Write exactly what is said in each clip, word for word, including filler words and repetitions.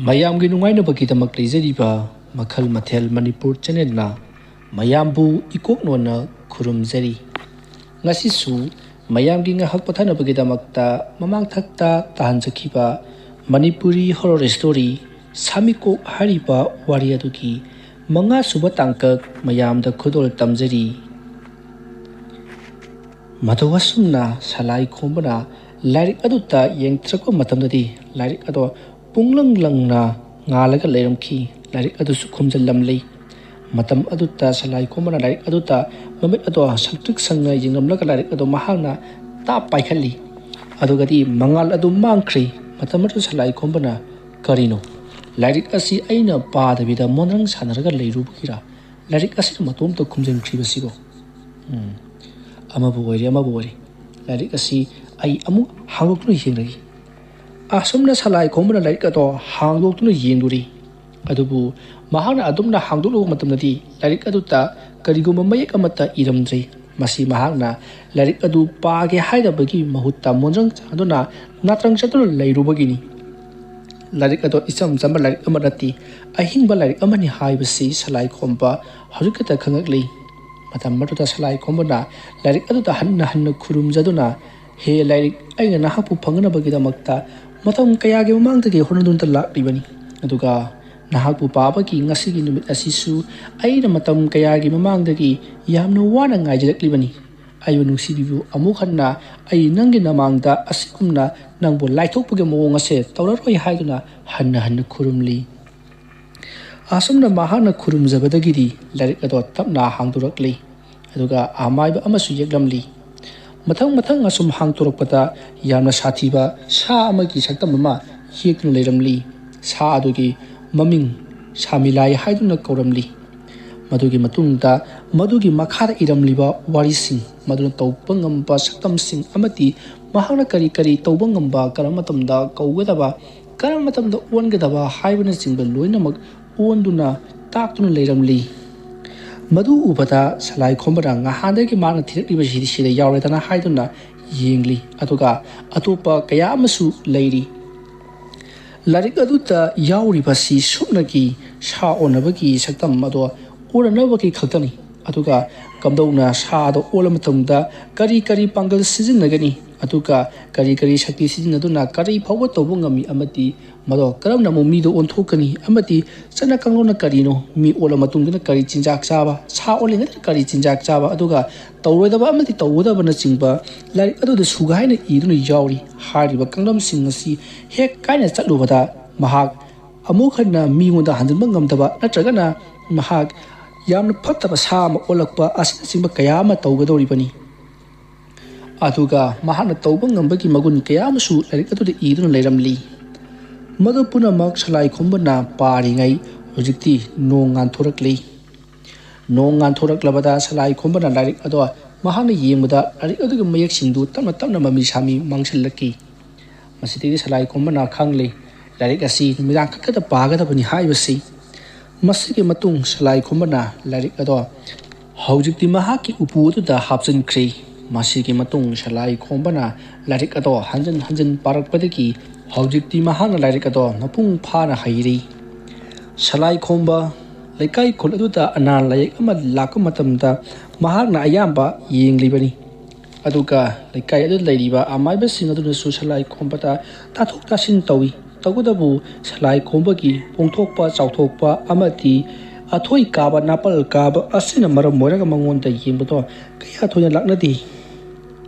ꯃꯌꯥꯝꯒꯤ ꯅꯨꯡꯉꯥꯏꯅꯕꯒꯤꯗꯃꯛ ꯂꯩꯖꯔꯤꯕ ꯃꯈꯜ ꯃꯊꯦꯜ ꯃꯅꯤꯄꯨꯔ ꯆꯦꯅꯦꯜꯅ ꯃꯌꯥꯝꯕꯨ ꯏꯀꯣꯛ ꯅꯣꯟꯅ ꯈꯨꯔꯨꯝꯖꯔꯤ꯫ ꯉꯁꯤꯁꯨ ꯃꯌꯥꯝꯒꯤ ꯉꯥꯏꯍꯥꯛ ꯄꯣꯊꯥꯅꯕꯒꯤꯗꯃꯛꯇ ꯃꯃꯥꯡꯊꯛꯇ ꯇꯥꯍꯟꯖꯈꯤꯕ ꯃꯅꯤꯄꯨꯔꯤ ꯍꯣꯔꯣꯔ ꯁ꯭ꯇꯣꯔꯤ ꯁꯥꯃꯤꯀꯣꯛ ꯍꯥꯏꯔꯤꯕ ꯋꯥꯔꯤ ꯑꯗꯨꯒꯤ ꯃꯉꯥꯁꯨꯕ ꯇꯥꯡꯀꯛ ꯃꯌꯥꯝꯗ ꯈꯨꯗꯣꯜ ꯇꯝꯖꯔꯤ꯫ ꯃꯇꯧ ꯑꯁꯨꯝꯅ ꯁꯂꯥꯏ ꯈꯣꯝꯕꯅ ꯂꯥꯏꯔꯤꯛ ꯑꯗꯨꯗ ꯌꯦꯡꯊꯔꯛꯄ ꯃꯇꯝꯗꯗꯤ ꯂꯥꯏꯔꯤꯛ ꯑꯗꯣ ꯄꯨꯡꯂꯪ ꯂꯪꯅ ꯉꯥꯜꯂꯒ ꯂꯩꯔꯝꯈꯤ꯫ ꯂꯥꯏꯔꯤꯛ ꯑꯗꯨꯁꯨ ꯈꯨꯝꯖꯤꯜꯂꯝꯂꯤ꯫ ꯃꯇꯝ ꯑꯗꯨꯗ ꯁꯂꯥꯏ ꯈꯣꯝꯕꯅ ꯂꯥꯏꯔꯤꯛ ꯑꯗꯨꯗ ꯃꯃꯤꯠ ꯑꯗꯣ ꯁꯪꯇ꯭ꯔꯤꯛ ꯁꯪꯅ ꯌꯦꯡꯂꯝꯂꯒ ꯂꯥꯏꯔꯤꯛ ꯑꯗꯣ ꯃꯍꯥꯛꯅ ꯇꯥꯞ ꯄꯥꯏꯈꯠꯂꯤ꯫ ꯑꯗꯨꯒꯗꯤ ꯃꯉꯥꯜ ꯑꯗꯨ ꯃꯥꯡꯈ꯭ꯔꯦ꯫ ꯃꯇꯝ ꯑꯗꯨꯗ ꯁꯂꯥꯏ ꯈꯣꯝꯕꯅ, "ꯀꯔꯤꯅꯣ? ꯂꯥꯏꯔꯤꯛ ꯑꯁꯤ ꯑꯩꯅ ꯄꯥꯗꯕꯤꯗ ꯃꯣꯟꯗ꯭ꯔꯪ ꯁꯥꯟꯅꯔꯒ ꯂꯩꯔꯨꯕꯒꯤꯔ? ꯂꯥꯏꯔꯤꯛ ꯑꯁꯤꯅ ꯃꯇꯣꯝꯇ ꯈꯨꯝꯖꯤꯟꯈ꯭ꯔꯤꯕꯁꯤꯕꯣ? ꯎꯝ, ꯑꯃꯕꯨ ꯑꯣꯏꯔꯦ, ꯑꯃꯕꯨ ꯑꯣꯏꯔꯦ꯫ ꯂꯥꯏꯔꯤꯛ ꯑꯁꯤ ꯑꯩ ꯑꯃꯨꯛ ꯍꯥꯡꯗꯣꯛꯇꯨꯅ ꯌꯦꯡꯂꯒꯦ꯫" ꯑꯁꯨꯝꯅ ꯁꯂꯥꯏ ꯈꯣꯝꯕꯅ ꯂꯥꯏꯔꯤꯛ ꯑꯗꯣ ꯍꯥꯡꯗꯣꯛꯇꯨꯅ ꯌꯦꯡꯂꯨꯔꯤ꯫ ꯑꯗꯨꯕꯨ ꯃꯍꯥꯛꯅ ꯑꯗꯨꯝꯅ ꯍꯥꯡꯗꯣꯛꯂꯨꯕ ꯃꯇꯝꯗꯗꯤ ꯂꯥꯏꯔꯤꯛ ꯑꯗꯨꯗ ꯀꯔꯤꯒꯨꯝꯕ ꯃꯌꯦꯛ ꯑꯃꯠꯇ ꯏꯔꯝꯗ꯭ꯔꯦ꯫ ꯃꯁꯤ ꯃꯍꯥꯛꯅ ꯂꯥꯏꯔꯤꯛ ꯑꯗꯨ ꯄꯥꯒꯦ ꯍꯥꯏꯗꯕꯒꯤ ꯃꯍꯨꯠꯇ ꯃꯣꯟꯖꯪ ꯆꯥꯗꯨꯅ ꯅꯥꯇ꯭ꯔꯪ ꯆꯠꯇꯨꯅ ꯂꯩꯔꯨꯕꯒꯤꯅꯤ꯫ ꯂꯥꯏꯔꯤꯛ ꯑꯗꯣ ꯏꯆꯝ ꯆꯝꯕ ꯂꯥꯏꯔꯤꯛ ꯑꯃ ꯅꯠꯇꯦ, ꯑꯍꯤꯡꯕ ꯂꯥꯏꯔꯤꯛ ꯑꯃꯅꯤ ꯍꯥꯏꯕꯁꯤ ꯁꯂꯥꯏ ꯈꯣꯝꯕ ꯍꯧꯖꯤꯛꯈꯛꯇ ꯈꯪꯉꯛꯂꯤ꯫ ꯃꯇꯝ ꯑꯗꯨꯗ ꯁꯂꯥꯏ ꯈꯣꯝꯕꯅ ꯂꯥꯏꯔꯤꯛ ꯑꯗꯨꯗ ꯍꯟꯅ ꯍꯟꯅ ꯈꯨꯔꯨꯝꯖꯗꯨꯅ, "ꯍꯦ ꯂꯥꯏꯔꯤꯛ, ꯑꯩꯅ ꯅꯍꯥꯛꯄꯨ ꯐꯪꯅꯕꯒꯤꯗꯃꯛꯇ ꯃꯇꯝ ꯀꯌꯥꯒꯤ ꯃꯃꯥꯡꯗꯒꯤ ꯍꯣꯠꯅꯗꯨꯅ ꯂꯥꯛꯂꯤꯕꯅꯤ꯫ ꯑꯗꯨꯒ ꯅꯍꯥꯛꯄꯨ ꯄꯥꯕꯒꯤ ꯉꯁꯤꯒꯤ ꯅꯨꯃꯤꯠ ꯑꯁꯤꯁꯨ ꯑꯩꯅ ꯃꯇꯝ ꯀꯌꯥꯒꯤ ꯃꯃꯥꯡꯗꯒꯤ ꯌꯥꯝꯅ ꯋꯥꯅ ꯉꯥꯏꯖꯔꯛꯂꯤꯕꯅꯤ꯫ ꯑꯩꯕꯨ ꯅꯨꯡꯁꯤꯕꯤꯌꯨ, ꯑꯃꯨꯛ ꯍꯟꯅ ꯑꯩ ꯅꯪꯒꯤ ꯅꯃꯥꯡꯗ ꯑꯁꯤꯒꯨꯝꯅ ꯅꯪꯕꯨ ꯂꯥꯏꯊꯣꯛꯄꯒꯤ ꯃꯑꯣꯡ ꯑꯁꯦ ꯇꯧꯔꯔꯣꯏ" ꯍꯥꯏꯗꯨꯅ ꯍꯟꯅ ꯍꯟꯅ ꯈꯨꯔꯨꯝꯂꯤ꯫ ꯑꯁꯨꯝꯅ ꯃꯍꯥꯛꯅ ꯈꯨꯔꯨꯝꯖꯕꯗꯒꯤꯗꯤ ꯂꯥꯏꯔꯤꯛ ꯑꯗꯣ ꯇꯞꯅ ꯍꯥꯡꯗꯣꯔꯛꯂꯤ꯫ ꯑꯗꯨꯒ ꯑꯃꯥꯏꯕ ꯑꯃꯁꯨ ꯌꯦꯛꯂꯝꯂꯤ꯫ ꯃꯊꯪ ꯃꯊꯪ ꯑꯁꯨꯝ ꯍꯥꯡꯗꯣꯔꯛꯄꯗ ꯌꯥꯝꯅ ꯁꯥꯊꯤꯕ ꯁꯥ ꯑꯃꯒꯤ ꯁꯛꯇꯝ ꯑꯃ ꯌꯦꯛꯇꯨꯅ ꯂꯩꯔꯝꯂꯤ꯫ ꯁꯥ ꯑꯗꯨꯒꯤ ꯃꯃꯤꯡ ꯁꯥꯃꯤꯂꯥꯏ ꯍꯥꯏꯗꯨꯅ ꯀꯧꯔꯝꯂꯤ꯫ ꯃꯗꯨꯒꯤ ꯃꯇꯨꯡꯗ ꯃꯗꯨꯒꯤ ꯃꯈꯥꯗ ꯏꯔꯝꯂꯤꯕ ꯋꯥꯔꯤꯁꯤꯡ, ꯃꯗꯨꯅ ꯇꯧꯕ ꯉꯝꯕ ꯁꯛꯇꯝꯁꯤꯡ ꯑꯃꯗꯤ ꯃꯍꯥꯛꯅ ꯀꯔꯤ ꯀꯔꯤ ꯇꯧꯕ ꯉꯝꯕ, ꯀꯔꯝꯕ ꯃꯇꯝꯗ ꯀꯧꯒꯗꯕ, ꯀꯔꯝꯕ ꯃꯇꯝꯗ ꯑꯣꯟꯒꯗꯕ ꯍꯥꯏꯕꯅꯆꯤꯡꯕ ꯂꯣꯏꯅꯃꯛ ꯑꯣꯟꯗꯨꯅ ꯇꯥꯛꯇꯨꯅ ꯂꯩꯔꯝꯂꯤ꯫ ꯃꯗꯨ ꯎꯕꯗ ꯁꯂꯥꯏ ꯈꯣꯝꯕꯅ ꯉꯍꯥꯟꯗꯒꯤ ꯃꯥꯅ ꯊꯤꯔꯛꯂꯤꯕꯁꯤꯗꯤ ꯁꯤꯗ ꯌꯥꯎꯔꯦꯗꯅ ꯍꯥꯏꯗꯨꯅ ꯌꯦꯡꯂꯤ꯫ ꯑꯗꯨꯒ ꯑꯇꯣꯞꯄ ꯀꯌꯥ ꯑꯃꯁꯨ ꯂꯩꯔꯤ꯫ ꯂꯥꯏꯔꯤꯛ ꯑꯗꯨꯗ ꯌꯥꯎꯔꯤꯕꯁꯤ ꯁꯨꯞꯅꯒꯤ ꯁꯥ ꯑꯣꯟꯅꯕꯒꯤ ꯁꯛꯇꯝ ꯑꯗꯣ ꯎꯔꯅꯕꯒꯤ ꯈꯛꯇꯅꯤ꯫ ꯑꯗꯨꯒ ꯀꯝꯗꯧꯅ ꯁꯥ ꯑꯗꯣ ꯑꯣꯜꯂ ꯃꯇꯝꯗ ꯀꯔꯤ ꯀꯔꯤ ꯄꯥꯡꯒꯜ ꯁꯤꯖꯤꯟꯅꯒꯅꯤ, ꯑꯗꯨꯒ ꯀꯔꯤ ꯀꯔꯤ ꯁꯛꯇꯤ ꯁꯤꯖꯤꯟꯅꯗꯨꯅ ꯀꯔꯤ ꯐꯥꯎꯕ ꯇꯧꯕ ꯉꯝꯃꯤ, ꯑꯃꯗꯤ ꯃꯗꯣ ꯀꯔꯝꯅ ꯑꯃꯨꯛ ꯃꯤꯗ ꯑꯣꯟꯊꯣꯛꯀꯅꯤ, ꯑꯃꯗꯤ ꯆꯠꯅ ꯀꯥꯡꯂꯣꯟꯅ ꯀꯔꯤꯅꯣ, ꯃꯤ ꯑꯣꯜꯂ ꯃꯇꯨꯡꯗꯅ ꯀꯔꯤ ꯆꯤꯟꯖꯥꯛ ꯆꯥꯕ, ꯁꯥ ꯑꯣꯜꯂꯤꯉꯩꯗꯅ ꯀꯔꯤ ꯆꯤꯟꯖꯥꯛ ꯆꯥꯕ, ꯑꯗꯨꯒ ꯇꯧꯔꯣꯏꯗꯕ ꯑꯃꯗꯤ ꯇꯧꯒꯗꯕꯅꯆꯤꯡꯕ ꯂꯥꯏꯔꯤꯛ ꯑꯗꯨꯗ ꯁꯨꯒꯥꯏꯅ ꯏꯗꯨꯅ ꯌꯥꯎꯔꯤ꯫ ꯍꯥꯏꯔꯤꯕ ꯀꯥꯡꯂꯝꯁꯤꯡ ꯑꯁꯤ ꯍꯦꯛ ꯀꯥꯏꯅ ꯆꯠꯂꯨꯕꯗ ꯃꯍꯥꯛ ꯑꯃꯨꯛ ꯍꯟꯅ ꯃꯤꯉꯣꯟꯗ ꯍꯟꯖꯤꯟꯕ ꯉꯝꯗꯕ ꯅꯠꯇ꯭ꯔꯒꯅ ꯃꯍꯥꯛ ꯌꯥꯝꯅ ꯐꯠꯇꯕ ꯁꯥ ꯑꯃ ꯑꯣꯜꯂꯛꯄ ꯑꯁꯤꯅꯆꯤꯡꯕ ꯀꯌꯥ ꯑꯃ ꯇꯧꯒꯗꯧꯔꯤꯕꯅꯤ꯫ ꯑꯗꯨꯒ ꯃꯍꯥꯛꯅ ꯇꯧꯕ ꯉꯝꯕꯒꯤ ꯃꯒꯨꯟ ꯀꯌꯥ ꯑꯃꯁꯨ ꯂꯥꯏꯔꯤꯛ ꯑꯗꯨꯗ ꯏꯗꯨꯅ ꯂꯩꯔꯝꯂꯤ꯫ ꯃꯗꯨ ꯄꯨꯝꯅꯃꯛ ꯁꯂꯥꯏ ꯈꯣꯝꯕꯅ ꯄꯥꯔꯤꯉꯩ ꯍꯧꯖꯤꯛꯇꯤ ꯅꯣꯡ ꯉꯥꯟꯊꯣꯔꯛꯂꯤ꯫ ꯅꯣꯡ ꯉꯥꯟꯊꯣꯔꯛꯂꯕꯗ ꯁꯂꯥꯏ ꯈꯣꯝꯕꯅ ꯂꯥꯏꯔꯤꯛ ꯑꯗꯣ ꯃꯍꯥꯛꯅ ꯌꯦꯡꯕꯗ ꯂꯥꯏꯔꯤꯛ ꯑꯗꯨꯒꯤ ꯃꯌꯦꯛꯁꯤꯡꯗꯨ ꯇꯞꯅ ꯇꯞꯅ ꯃꯃꯤ ꯁꯥꯃꯤ ꯃꯥꯡꯁꯤꯜꯂꯛꯈꯤ꯫ ꯃꯁꯤꯗꯒꯤ ꯁꯂꯥꯏ ꯈꯣꯝꯕꯅ ꯈꯪꯂꯦ, ꯂꯥꯏꯔꯤꯛ ꯑꯁꯤ ꯅꯨꯃꯤꯗꯥꯡ ꯈꯛꯇꯗ ꯄꯥꯒꯗꯕꯅꯤ ꯍꯥꯏꯕꯁꯤ꯫ ꯃꯁꯤꯒꯤ ꯃꯇꯨꯡ ꯁꯂꯥꯏ ꯈꯣꯝꯕꯅ ꯂꯥꯏꯔꯤꯛ ꯑꯗꯣ ꯍꯧꯖꯤꯛꯇꯤ ꯃꯍꯥꯛꯀꯤ ꯎꯄꯨ ꯑꯗꯨꯗ ꯍꯥꯞꯆꯤꯟꯈ꯭ꯔꯦ꯫ ꯃꯁꯤꯒꯤ ꯃꯇꯨꯡ ꯁꯂꯥꯏ ꯈꯣꯝꯕꯅ ꯂꯥꯏꯔꯤꯛ ꯑꯗꯣ ꯍꯟꯖꯤꯟ ꯍꯟꯖꯤꯟ ꯄꯥꯔꯛꯄꯗꯒꯤ ꯍꯧꯖꯤꯛꯇꯤ ꯃꯍꯥꯛꯅ ꯂꯥꯏꯔꯤꯛ ꯑꯗꯣ ꯃꯄꯨꯡ ꯐꯥꯅ ꯍꯩꯔꯦ꯫ ꯁꯂꯥꯏ ꯈꯣꯝꯕ ꯂꯩꯀꯥꯏ ꯈꯨꯜ ꯑꯗꯨꯗ ꯑꯅꯥ ꯂꯥꯏꯌꯦꯛ ꯑꯃ ꯂꯥꯛꯄ ꯃꯇꯝꯗ ꯃꯍꯥꯛꯅ ꯑꯌꯥꯝꯕ ꯌꯦꯡꯂꯤꯕꯅꯤ꯫ ꯑꯗꯨꯒ ꯂꯩꯀꯥꯏ ꯑꯗꯨꯗ ꯂꯩꯔꯤꯕ ꯑꯃꯥꯏꯕꯁꯤꯡ ꯑꯗꯨꯅꯁꯨ ꯁꯂꯥꯏ ꯈꯣꯝꯕꯗ ꯇꯥꯊꯣꯛ ꯇꯥꯁꯤꯟ ꯇꯧꯏ꯫ ꯇꯧꯕꯇꯕꯨ ꯁꯂꯥꯏ ꯈꯣꯝꯕꯒꯤ ꯄꯣꯡꯊꯣꯛꯄ ꯆꯥꯎꯊꯣꯛꯄ ꯑꯃꯗꯤ ꯑꯊꯣꯏ ꯀꯥꯕ ꯅꯥꯄꯜ ꯀꯥꯕ ꯑꯁꯤꯅ ꯃꯔꯝ ꯑꯣꯏꯔꯒ ꯃꯉꯣꯟꯗ ꯌꯦꯡꯕꯗꯣ ꯀꯌꯥ ꯊꯣꯏꯅ ꯂꯥꯛꯅꯗꯦ꯫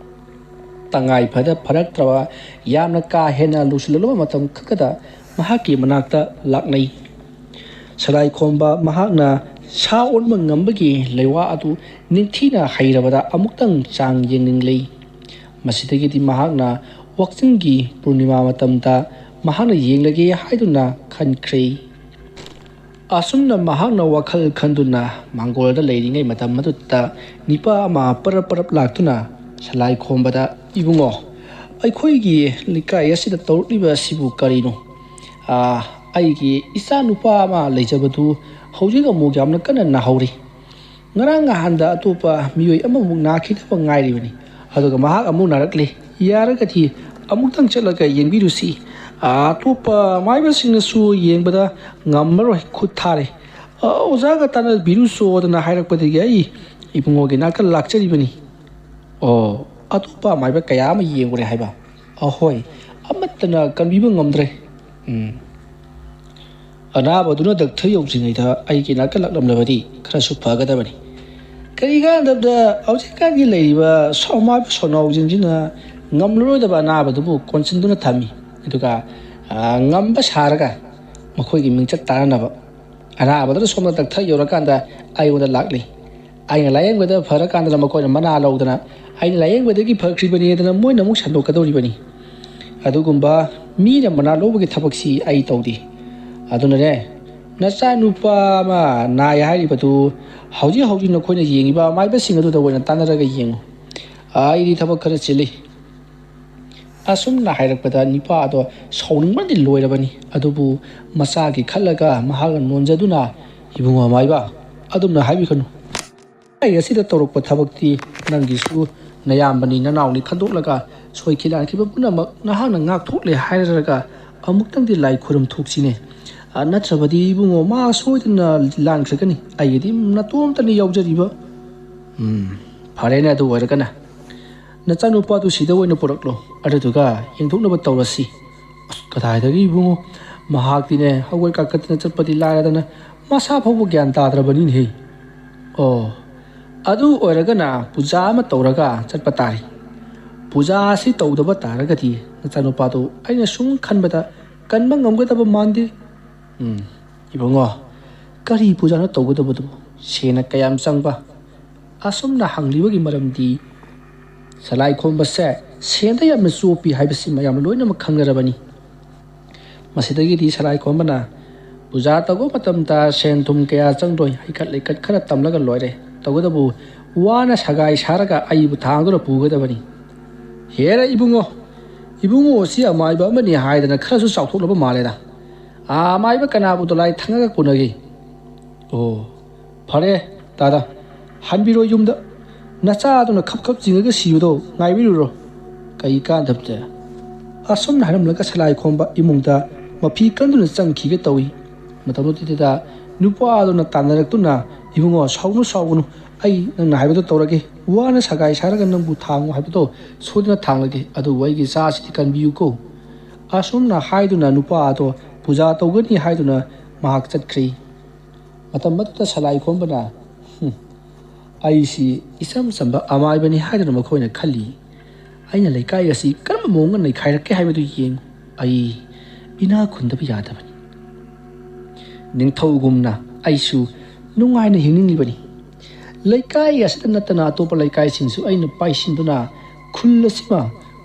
ꯇꯉꯥꯏ ꯐꯗ ꯐꯔꯛꯇ꯭ꯔꯕ ꯌꯥꯝꯅ ꯀꯥ ꯍꯦꯟꯅ ꯂꯨꯁꯤꯜꯂꯕ ꯃꯇꯝ ꯈꯛꯇꯗ ꯃꯍꯥꯛꯀꯤ ꯃꯅꯥꯛꯇ ꯂꯥꯛꯅꯩ꯫ ꯁꯂꯥꯏ ꯈꯣꯝꯕ ꯃꯍꯥꯛꯅ ꯁꯥ ꯑꯣꯟꯕ ꯉꯝꯕꯒꯤ ꯂꯩꯋꯥ ꯑꯗꯨ ꯅꯤꯡꯊꯤꯅ ꯍꯩꯔꯕꯗ ꯑꯃꯨꯛꯇꯪ ꯆꯥꯡ ꯌꯦꯡꯅꯤꯡꯂꯤ꯫ ꯃꯁꯤꯗꯒꯤꯗꯤ ꯃꯍꯥꯛꯅ ꯋꯥꯛꯆꯤꯡꯒꯤ ꯄꯨꯔꯅꯤꯃꯥ ꯃꯇꯝꯗ ꯃꯍꯥꯛꯅ ꯌꯦꯡꯂꯒꯦ ꯍꯥꯏꯗꯨꯅ ꯈꯟꯈ꯭ꯔꯦ꯫ ꯑꯁꯨꯝꯅ ꯃꯍꯥꯛꯅ ꯋꯥꯈꯜ ꯈꯟꯗꯨꯅ ꯃꯥꯡꯒꯣꯜꯗ ꯂꯩꯔꯤꯉꯩ ꯃꯇꯝ ꯑꯗꯨꯗ ꯅꯤꯄꯥ ꯑꯃ ꯄꯔꯞ ꯄꯔꯞ ꯂꯥꯛꯇꯨꯅ ꯁꯂꯥꯏ ꯈꯣꯝꯕꯗ, "ꯏꯕꯨꯡꯉꯣ, ꯑꯩꯈꯣꯏꯒꯤ ꯂꯩꯀꯥꯏ ꯑꯁꯤꯗ ꯇꯧꯔꯛꯂꯤꯕ ꯑꯁꯤꯕꯨ ꯀꯔꯤꯅꯣ? ꯑꯥ, ꯑꯩꯒꯤ ꯏꯆꯥ ꯅꯨꯄꯥ ꯑꯃ ꯂꯩꯖꯕꯗꯨ ꯍꯧꯖꯤꯛ ꯑꯃꯨꯛ ꯌꯥꯝꯅ ꯀꯟꯅ ꯅꯥꯍꯧꯔꯤ꯫ ꯉꯔꯥꯡ ꯅꯍꯥꯟꯗ ꯑꯇꯣꯞꯄ ꯃꯤꯑꯣꯏ ꯑꯃꯃꯨꯛ ꯅꯥꯈꯤꯗꯕ ꯉꯥꯏꯔꯤꯕꯅꯤ꯫ ꯑꯗꯨꯒ ꯃꯍꯥꯛ ꯑꯃꯨꯛ ꯅꯥꯔꯛꯂꯦ꯫ ꯌꯥꯔꯒꯗꯤ ꯑꯃꯨꯛꯇꯪ ꯆꯠꯂꯒ ꯌꯦꯡꯕꯤꯔꯨꯁꯤ꯫ ꯑꯇꯣꯞꯄ ꯑꯃꯥꯏꯕꯁꯤꯡꯅꯁꯨ ꯌꯦꯡꯕꯗ ꯉꯝꯃꯔꯣꯏ, ꯈꯨꯠ ꯊꯥꯔꯦ꯫ "ꯑ, ꯑꯣꯖꯥꯒ ꯇꯥꯟꯅꯕꯤꯔꯨꯆꯣꯗꯅ ꯍꯥꯏꯔꯛꯄꯗꯒꯤ ꯑꯩ ꯏꯕꯨꯡꯉꯣꯒꯤ ꯅꯥꯛꯇ ꯂꯥꯛꯆꯔꯤꯕꯅꯤ"꯫ "ꯑꯣ, ꯑꯇꯣꯞꯄ ꯑꯃꯥꯏꯕ ꯀꯌꯥ ꯑꯃ ꯌꯦꯡꯉꯨꯔꯦ ꯍꯥꯏꯕ?" "ꯑꯍꯣꯏ, ꯑꯃꯠꯇꯅ ꯀꯟꯕꯤꯕ ꯉꯝꯗ꯭ꯔꯦ"꯫ ꯎꯝ꯫ "ꯑꯅꯥꯕꯗꯨꯅ ꯗꯥꯛꯇꯔ ꯌꯧꯗ꯭ꯔꯤꯉꯩꯗ ꯑꯩꯒꯤ ꯅꯥꯛꯇ ꯂꯥꯛꯂꯝꯂꯕꯗꯤ ꯈꯔꯁꯨ ꯐꯒꯗꯕꯅꯤ꯫ ꯀꯔꯤ ꯀꯥꯟꯗꯕꯗ ꯍꯧꯖꯤꯛꯀꯥꯟꯒꯤ ꯂꯩꯔꯤꯕ ꯁꯥꯎꯃꯥꯏꯕ ꯁꯣꯅꯥꯎꯁꯤꯡꯁꯤꯅ ꯉꯝꯂꯔꯣꯏꯗꯕ ꯑꯅꯥꯕꯗꯨꯕꯨ ꯀꯣꯟꯁꯤꯟꯗꯨꯅ ꯊꯝꯃꯤ꯫ ꯑꯗꯨꯒ, ꯑ, ꯉꯝꯕ ꯁꯥꯔꯒ ꯃꯈꯣꯏꯒꯤ ꯃꯤꯡꯆꯠ ꯇꯥꯅꯅꯕ ꯑꯅꯥꯕꯗꯨꯅ ꯁꯣꯝꯗ ꯗꯥꯛꯇꯔ ꯌꯧꯔꯀꯥꯟꯗ ꯑꯩꯉꯣꯟꯗ ꯂꯥꯛꯂꯤ꯫ ꯑꯩꯅ ꯂꯥꯌꯦꯡꯕꯗ ꯐꯔꯀꯥꯟꯗ ꯃꯈꯣꯏꯅ ꯃꯅꯥ ꯂꯧꯗꯅ ꯑꯩꯅ ꯂꯥꯌꯦꯡꯕꯗꯒꯤ ꯐꯈ꯭ꯔꯤꯕꯅꯤ ꯍꯥꯏꯗꯅ ꯃꯣꯏꯅ ꯑꯃꯨꯛ ꯁꯟꯗꯣꯛꯀꯗꯧꯔꯤꯕꯅꯤ꯫ ꯑꯗꯨꯒꯨꯝꯕ ꯃꯤꯅ ꯃꯅꯥ ꯂꯧꯕꯒꯤ ꯊꯕꯛꯁꯤ ꯑꯩ ꯇꯧꯗꯦ꯫ ꯑꯗꯨꯅꯅꯦ, ꯅꯆꯥꯅꯨꯄꯥ ꯑꯃ ꯅꯥꯏ ꯍꯥꯏꯔꯤꯕꯗꯨ ꯍꯧꯖꯤꯛ ꯍꯧꯖꯤꯛ ꯅꯈꯣꯏꯅ ꯌꯦꯡꯉꯤꯕ ꯑꯃꯥꯏꯕꯁꯤꯡ ꯑꯗꯨꯗ ꯑꯣꯏꯅ ꯇꯥꯟꯅꯔꯒ ꯌꯦꯡꯉꯨ꯫ ꯑꯩꯗꯤ ꯊꯕꯛ ꯈꯔ ꯆꯤꯜꯂꯤ"꯫ ꯑꯁꯨꯝꯅ ꯍꯥꯏꯔꯛꯄꯗ ꯅꯤꯄꯥ ꯑꯗꯣ ꯁꯥꯎꯅꯤꯡꯕꯅꯗꯤ ꯂꯣꯏꯔꯕꯅꯤ꯫ ꯑꯗꯨꯕꯨ ꯃꯆꯥꯒꯤ ꯈꯜꯂꯒ ꯃꯍꯥꯛꯅ ꯅꯣꯟꯖꯗꯨꯅ, "ꯏꯕꯨꯡꯉꯣ ꯑꯃꯥꯏꯕ, ꯑꯗꯨꯝꯅ ꯍꯥꯏꯕꯤꯒꯅꯨ꯫ ꯑꯩ ꯑꯁꯤꯗ ꯇꯧꯔꯛꯄ ꯊꯕꯛꯇꯤ ꯅꯪꯒꯤꯁꯨ ꯅꯌꯥꯝꯕꯅꯤ, ꯅꯅꯥꯎꯅꯤ ꯈꯟꯗꯣꯛꯂꯒ ꯁꯣꯏꯈꯤ ꯂꯥꯟꯈꯤꯕ ꯄꯨꯝꯅꯃꯛ ꯅꯍꯥꯛꯅ ꯉꯥꯛꯊꯣꯛꯂꯦ ꯍꯥꯏꯔꯒ ꯑꯃꯨꯛꯇꯪꯗꯤ ꯂꯥꯏ ꯈꯨꯔꯨꯝ ꯊꯣꯛꯁꯤꯅꯦ꯫ ꯑ, ꯅꯠꯇ꯭ꯔꯕꯗꯤ ꯏꯕꯨꯡꯉꯣ ꯃꯥ ꯁꯣꯏꯗꯅ ꯂꯥꯟꯈ꯭ꯔꯒꯅꯤ꯫ ꯑꯩꯒꯤꯗꯤ ꯅꯇꯣꯝꯇꯅꯤ ꯌꯥꯎꯖꯔꯤꯕ"꯫ "ꯎꯝ, ꯐꯔꯦꯅꯦ, ꯑꯗꯨ ꯑꯣꯏꯔꯒꯅ ꯅꯆꯥꯅꯨꯄꯥꯗꯨ ꯁꯤꯗ ꯑꯣꯏꯅ ꯄꯨꯔꯛꯂꯣ, ꯑꯗꯨꯗꯨꯒ ꯌꯦꯡꯊꯣꯛꯅꯕ ꯇꯧꯔꯁꯤ"꯫ "ꯑꯁ, ꯀꯗꯥꯏꯗꯒꯤ ꯏꯕꯨꯡꯉꯣ, ꯃꯍꯥꯛꯇꯤꯅꯦ ꯍꯧꯒꯠ ꯀꯥꯈꯠꯇꯅ ꯆꯠꯄꯗꯤ ꯂꯥꯏꯔꯗꯅ ꯃꯁꯥ ꯐꯥꯎꯕ ꯒ꯭ꯌꯥꯟ ꯇꯥꯗ꯭ꯔꯕꯅꯤꯅꯦꯍꯦ"꯫ "ꯑꯣ, ꯑꯗꯨ ꯑꯣꯏꯔꯒꯅ ꯄꯨꯖꯥ ꯑꯃ ꯇꯧꯔꯒ ꯆꯠꯄ ꯇꯥꯔꯦ꯫ ꯄꯨꯖꯥ ꯑꯁꯤ ꯇꯧꯗꯕ ꯇꯥꯔꯒꯗꯤ ꯅꯆꯥꯅꯨꯄꯥꯗꯨ ꯑꯩꯅ ꯁꯨꯝ ꯈꯟꯕꯗ ꯀꯟꯕ ꯉꯝꯒꯗꯕ ꯃꯥꯟꯗꯦ"꯫ "ꯎꯝ, ꯏꯕꯨꯡꯉꯣ, ꯀꯔꯤ ꯄꯨꯖꯥꯅꯣ ꯇꯧꯒꯗꯕꯗꯨꯕꯨ? ꯁꯦꯟꯅ ꯀꯌꯥꯝ ꯆꯪꯕ?" ꯑꯁꯨꯝꯅ ꯍꯪꯂꯤꯕꯒꯤ ꯃꯔꯝꯗꯤ, ꯁꯂꯥꯏ ꯈꯣꯝꯕꯁꯦ ꯁꯦꯟꯗ ꯌꯥꯝꯅ ꯆꯣꯞꯄꯤ ꯍꯥꯏꯕꯁꯤ ꯃꯌꯥꯝ ꯂꯣꯏꯅꯃꯛ ꯈꯪꯅꯔꯕꯅꯤ꯫ ꯃꯁꯤꯗꯒꯤꯗꯤ ꯁꯂꯥꯏ ꯈꯣꯝꯕꯅ, "ꯄꯨꯖꯥ ꯇꯧꯕ ꯃꯇꯝꯗ ꯁꯦꯟ ꯊꯨꯝ ꯀꯌꯥ ꯆꯪꯗꯣꯏ? ꯍꯩꯀꯠ ꯂꯩꯀꯠ ꯈꯔ ꯇꯝꯂꯒ ꯂꯣꯏꯔꯦ꯫ ꯇꯧꯕꯇꯕꯨ ꯋꯥꯅ ꯁꯒꯥꯏ ꯁꯥꯔꯒ ꯑꯩꯕꯨ ꯊꯥꯡꯗꯨꯅ ꯄꯨꯒꯗꯕꯅꯤ"꯫ "ꯍꯦꯔꯥ ꯏꯕꯨꯡꯉꯣ, ꯏꯕꯨꯡꯉꯣ ꯑꯁꯤ ꯑꯃꯥꯏꯕ ꯑꯃꯅꯤ ꯍꯥꯏꯗꯅ ꯈꯔꯁꯨ ꯆꯥꯎꯊꯣꯛꯂꯕ ꯃꯥꯜꯂꯦꯗ꯫ ꯑꯥ, ꯑꯃꯥꯏꯕ ꯀꯅꯥꯕꯨ ꯗꯣꯂꯥꯏ ꯊꯥꯡꯉꯒ ꯀꯣꯟꯅꯒꯦ?" "ꯑꯣ, ꯐꯔꯦ ꯗꯥꯗꯥ, ꯍꯟꯕꯤꯔꯣ ꯌꯨꯝꯗ꯫ ꯅꯆꯥꯗꯨꯅ ꯈꯞ ꯈꯞ ꯆꯤꯡꯉꯒ ꯁꯤꯕꯗꯣ ꯉꯥꯏꯕꯤꯔꯨꯔꯣ꯫ ꯀꯩ ꯀꯥꯟꯗꯕꯗ"꯫ ꯑꯁꯨꯝꯅ ꯍꯥꯏꯔꯝꯂꯒ ꯁꯂꯥꯏ ꯈꯣꯝꯕ ꯏꯃꯨꯡꯗ ꯃꯐꯤ ꯀꯟꯗꯨꯅ ꯆꯪꯈꯤꯒꯦ ꯇꯧꯏ꯫ ꯃꯇꯝꯗꯨꯗ ꯅꯨꯄꯥ ꯑꯗꯨꯅ ꯇꯥꯟꯅꯔꯛꯇꯨꯅ, "ꯏꯕꯨꯡꯉꯣ, ꯁꯥꯎꯒꯅꯨ, ꯁꯥꯎꯒꯅꯨ, ꯑꯩ ꯅꯪꯅ ꯍꯥꯏꯕꯗꯣ ꯇꯧꯔꯒꯦ꯫ ꯋꯥꯅ ꯁꯒꯥꯏ ꯁꯥꯔꯒ ꯅꯪꯕꯨ ꯊꯥꯡꯉꯨ ꯍꯥꯏꯕꯗꯣ ꯁꯣꯏꯗꯅ ꯊꯥꯡꯂꯒꯦ꯫ ꯑꯗꯨꯕꯨ ꯑꯩꯒꯤ ꯆꯥꯁꯤꯗꯤ ꯀꯟꯕꯤꯌꯨꯀꯣ"꯫ ꯑꯁꯨꯝꯅ ꯍꯥꯏꯗꯨꯅ ꯅꯨꯄꯥ ꯑꯗꯣ ꯄꯨꯖꯥ ꯇꯧꯒꯅꯤ ꯍꯥꯏꯗꯨꯅ ꯃꯍꯥꯛ ꯆꯠꯈ꯭ꯔꯦ꯫ ꯃꯇꯝ ꯑꯗꯨꯗ ꯁꯂꯥꯏ ꯈꯣꯝꯕꯅ, "ꯍꯨꯝ, ꯑꯩꯁꯤ ꯏꯆꯝ ꯆꯝꯕ ꯑꯃꯥꯏꯕꯅꯤ ꯍꯥꯏꯗꯨꯅ ꯃꯈꯣꯏꯅ ꯈꯜꯂꯤ꯫ ꯑꯩꯅ ꯂꯩꯀꯥꯏ ꯑꯁꯤ ꯀꯔꯝꯕ ꯃꯑꯣꯡꯗ ꯅꯩꯈꯥꯏꯔꯛꯀꯦ ꯍꯥꯏꯕꯗꯨ ꯌꯦꯡꯉꯨ꯫ ꯑꯩ ꯏꯅꯥꯛ ꯈꯨꯟꯗꯕ ꯌꯥꯗꯕꯅꯤ꯫ ꯅꯤꯡꯊꯧꯒꯨꯝꯅ ꯑꯩꯁꯨ ꯅꯨꯡꯉꯥꯏꯅ ꯍꯤꯡꯅꯤꯡꯂꯤꯕꯅꯤ꯫ ꯂꯩꯀꯥꯏ ꯑꯁꯤꯗ ꯅꯠꯇꯅ ꯑꯇꯣꯞꯄ ꯂꯩꯀꯥꯏꯁꯤꯡꯁꯨ ꯑꯩꯅ ꯄꯥꯏꯁꯤꯟꯗꯨꯅ ꯈꯨꯜ ꯑꯁꯤꯃ